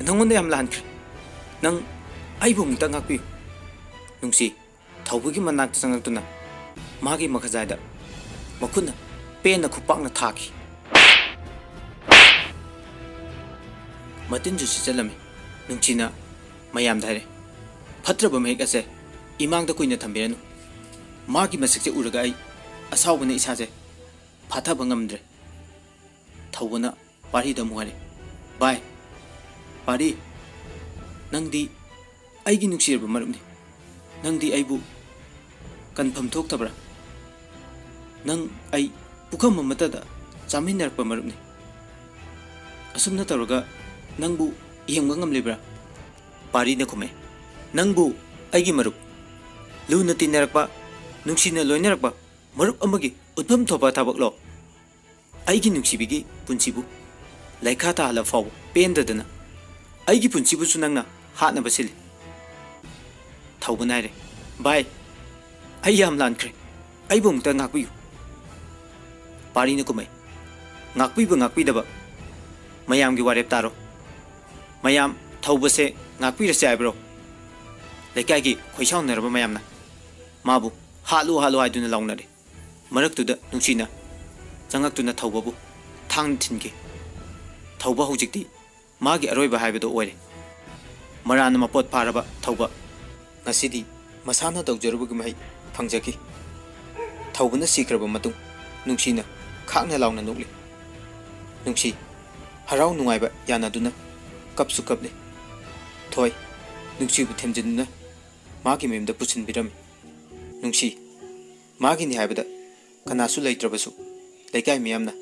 ꯅꯪꯉꯣꯟꯗ ꯌꯥꯝ ꯂꯥꯟꯈ꯭ꯔꯦ꯫ ꯅꯪ ꯑꯩꯕꯨ ꯑꯃꯨꯛꯇ ꯉꯥꯛꯄꯤꯌꯨ꯫" ꯅꯨꯡꯁꯤ ꯊꯧꯕꯒꯤ ꯃꯅꯥꯛꯇ ꯆꯪꯂꯛꯇꯨꯅ ꯃꯥꯒꯤ ꯃꯈꯖꯥꯏꯗ ꯃꯈꯨꯠꯅ ꯄꯦꯟꯅ ꯈꯨꯄꯥꯛꯅ ꯊꯥꯈꯤ꯫ ꯃꯇꯤꯟꯁꯨ ꯁꯤꯠꯆꯜꯂꯝꯃꯤ꯫ ꯅꯨꯡꯁꯤꯅ ꯃꯌꯥꯝꯗ ꯍꯥꯏꯔꯦ, "ꯐꯠꯇ꯭ꯔꯕ ꯃꯍꯤꯛ ꯑꯁꯦ ꯏꯃꯥꯡꯗ ꯀꯨꯏꯅ ꯊꯝꯕꯤꯔꯅꯨ꯫ ꯃꯥꯒꯤ ꯃꯁꯛꯁꯦ ꯎꯔꯒ ꯑꯩ ꯑꯁꯥꯎꯕꯅ ꯏꯁꯥꯁꯦ ꯐꯥꯊꯕ ꯉꯝꯗ꯭ꯔꯦ꯫" ꯊꯧꯕꯅ ꯄꯥꯔꯤꯗ ꯑꯃꯨꯛ ꯍꯥꯏꯔꯦ, "ꯚꯥꯏ, ꯄꯥꯔꯤ, ꯅꯪꯗꯤ ꯑꯩꯒꯤ ꯅꯨꯡꯁꯤꯔꯕ ꯃꯔꯨꯞꯅꯤ꯫ ꯅꯪꯗꯤ ꯑꯩꯕꯨ ꯀꯟꯐꯝ ꯊꯣꯛꯇꯕ꯭ꯔꯥ? ꯅꯪ ꯑꯩ ꯄꯨꯈꯝ ꯑꯃꯠꯇꯗ ꯆꯥꯃꯤꯟꯅꯔꯛꯄ ꯃꯔꯨꯞꯅꯤ꯫ ꯑꯁꯨꯝꯅ ꯇꯧꯔꯒ ꯅꯪꯕꯨ ꯌꯦꯡꯕ ꯉꯝꯂꯤꯕ꯭ꯔꯥ?" ꯄꯥꯔꯤꯅ ꯈꯨꯝꯃꯦ, "ꯅꯪꯕꯨ ꯑꯩꯒꯤ ꯃꯔꯨꯞ, ꯂꯨꯅ ꯇꯤꯟꯅꯔꯛꯄ, ꯅꯨꯡꯁꯤꯅ ꯂꯣꯏꯅꯔꯛꯄ ꯃꯔꯨꯞ ꯑꯃꯒꯤ ꯎꯠꯐꯝ ꯊꯣꯛꯄ ꯊꯕꯛꯂꯣ? ꯑꯩꯒꯤ ꯅꯨꯡꯁꯤꯕꯤꯒꯤ ꯄꯨꯟꯁꯤꯕꯨ ꯂꯩꯈꯥ ꯇꯥꯍꯜꯂ ꯐꯥꯎꯕ ꯄꯦꯟꯗꯗꯅ ꯑꯩꯒꯤ ꯄꯨꯟꯁꯤꯕꯨꯁꯨ ꯅꯪꯅ ꯍꯥꯠꯅꯕ ꯁꯤꯜꯂꯤ꯫" ꯊꯧꯕꯅ ꯍꯥꯏꯔꯦ, "ꯚꯥꯏ, ꯑꯩ ꯌꯥꯝ ꯂꯥꯟꯈ꯭ꯔꯦ꯫ ꯑꯩꯕꯨ ꯑꯃꯨꯛꯇ ꯉꯥꯛꯄꯤꯌꯨ꯫" ꯄꯥꯔꯤꯅ ꯈꯨꯝꯃꯩ, "ꯉꯥꯛꯄꯤꯕ ꯉꯥꯛꯄꯤꯗꯕ ꯃꯌꯥꯝꯒꯤ ꯋꯥꯔꯦꯞ ꯇꯥꯔꯣ꯫ ꯃꯌꯥꯝ ꯊꯧꯕꯁꯦ ꯉꯥꯛꯄꯤꯔꯁꯦ ꯍꯥꯏꯕ꯭ꯔꯣ?" ꯂꯩꯀꯥꯏꯒꯤ ꯈꯣꯏꯁꯥꯎꯅꯔꯕ ꯃꯌꯥꯝꯅ ꯃꯥꯕꯨ "ꯍꯥꯠꯂꯨ, ꯍꯥꯠꯂꯨ" ꯍꯥꯏꯗꯨꯅ ꯂꯥꯎꯅꯔꯦ꯫ ꯃꯔꯛꯇꯨꯗ ꯅꯨꯡꯁꯤꯅ ꯆꯪꯉꯛꯇꯨꯅ ꯊꯧꯕꯕꯨ ꯊꯥꯡꯅ ꯊꯤꯟꯈꯤ꯫ ꯊꯧꯕ ꯍꯧꯖꯤꯛꯇꯤ ꯃꯥꯒꯤ ꯑꯔꯣꯏꯕ ꯍꯥꯏꯕꯗꯨ ꯑꯣꯏꯔꯦ꯫ ꯃꯔꯥꯅ ꯃꯄꯣꯠ ꯐꯥꯔꯕ ꯊꯧꯕ ꯉꯁꯤꯗꯤ ꯃꯁꯥꯅ ꯇꯧꯖꯔꯨꯕꯒꯤ ꯃꯍꯩ ꯐꯪꯖꯈꯤ꯫ ꯊꯧꯕꯅ ꯁꯤꯈ꯭ꯔꯕ ꯃꯇꯨꯡ ꯅꯨꯡꯁꯤꯅ ꯈꯥꯛꯅ ꯂꯥꯎꯅ ꯅꯣꯛꯂꯤ꯫ ꯅꯨꯡꯁꯤ ꯍꯔꯥꯎ ꯅꯨꯡꯉꯥꯏꯕ ꯌꯥꯅꯗꯨꯅ ꯀꯞꯁꯨ ꯀꯞꯂꯤ꯫ ꯊꯣꯏ ꯅꯨꯡꯁꯤꯕꯨ ꯊꯦꯝꯖꯤꯟꯗꯨꯅ ꯃꯥꯒꯤ ꯃꯌꯨꯝꯗ ꯄꯨꯁꯤꯟꯕꯤꯔꯝꯃꯤ꯫ ꯅꯨꯡꯁꯤ ꯃꯥꯒꯤꯅꯤ ꯍꯥꯏꯕꯗ ꯀꯅꯥꯁꯨ ꯂꯩꯇ꯭ꯔꯕꯁꯨ ꯂꯩꯀꯥꯏ ꯃꯤꯌꯥꯝꯅ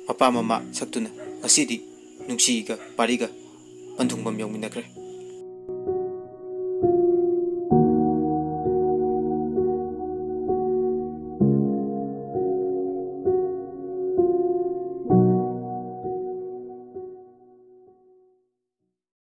ꯃꯄꯥ ꯃꯃꯥ ꯁꯛꯇꯨꯅ ꯉꯁꯤꯗꯤ ꯅꯨꯡꯁꯤꯒ ꯄꯥꯔꯤꯒ ꯄꯟꯊꯨꯡꯐꯝ ꯌꯧꯃꯤꯟꯅꯈ꯭ꯔꯦ꯫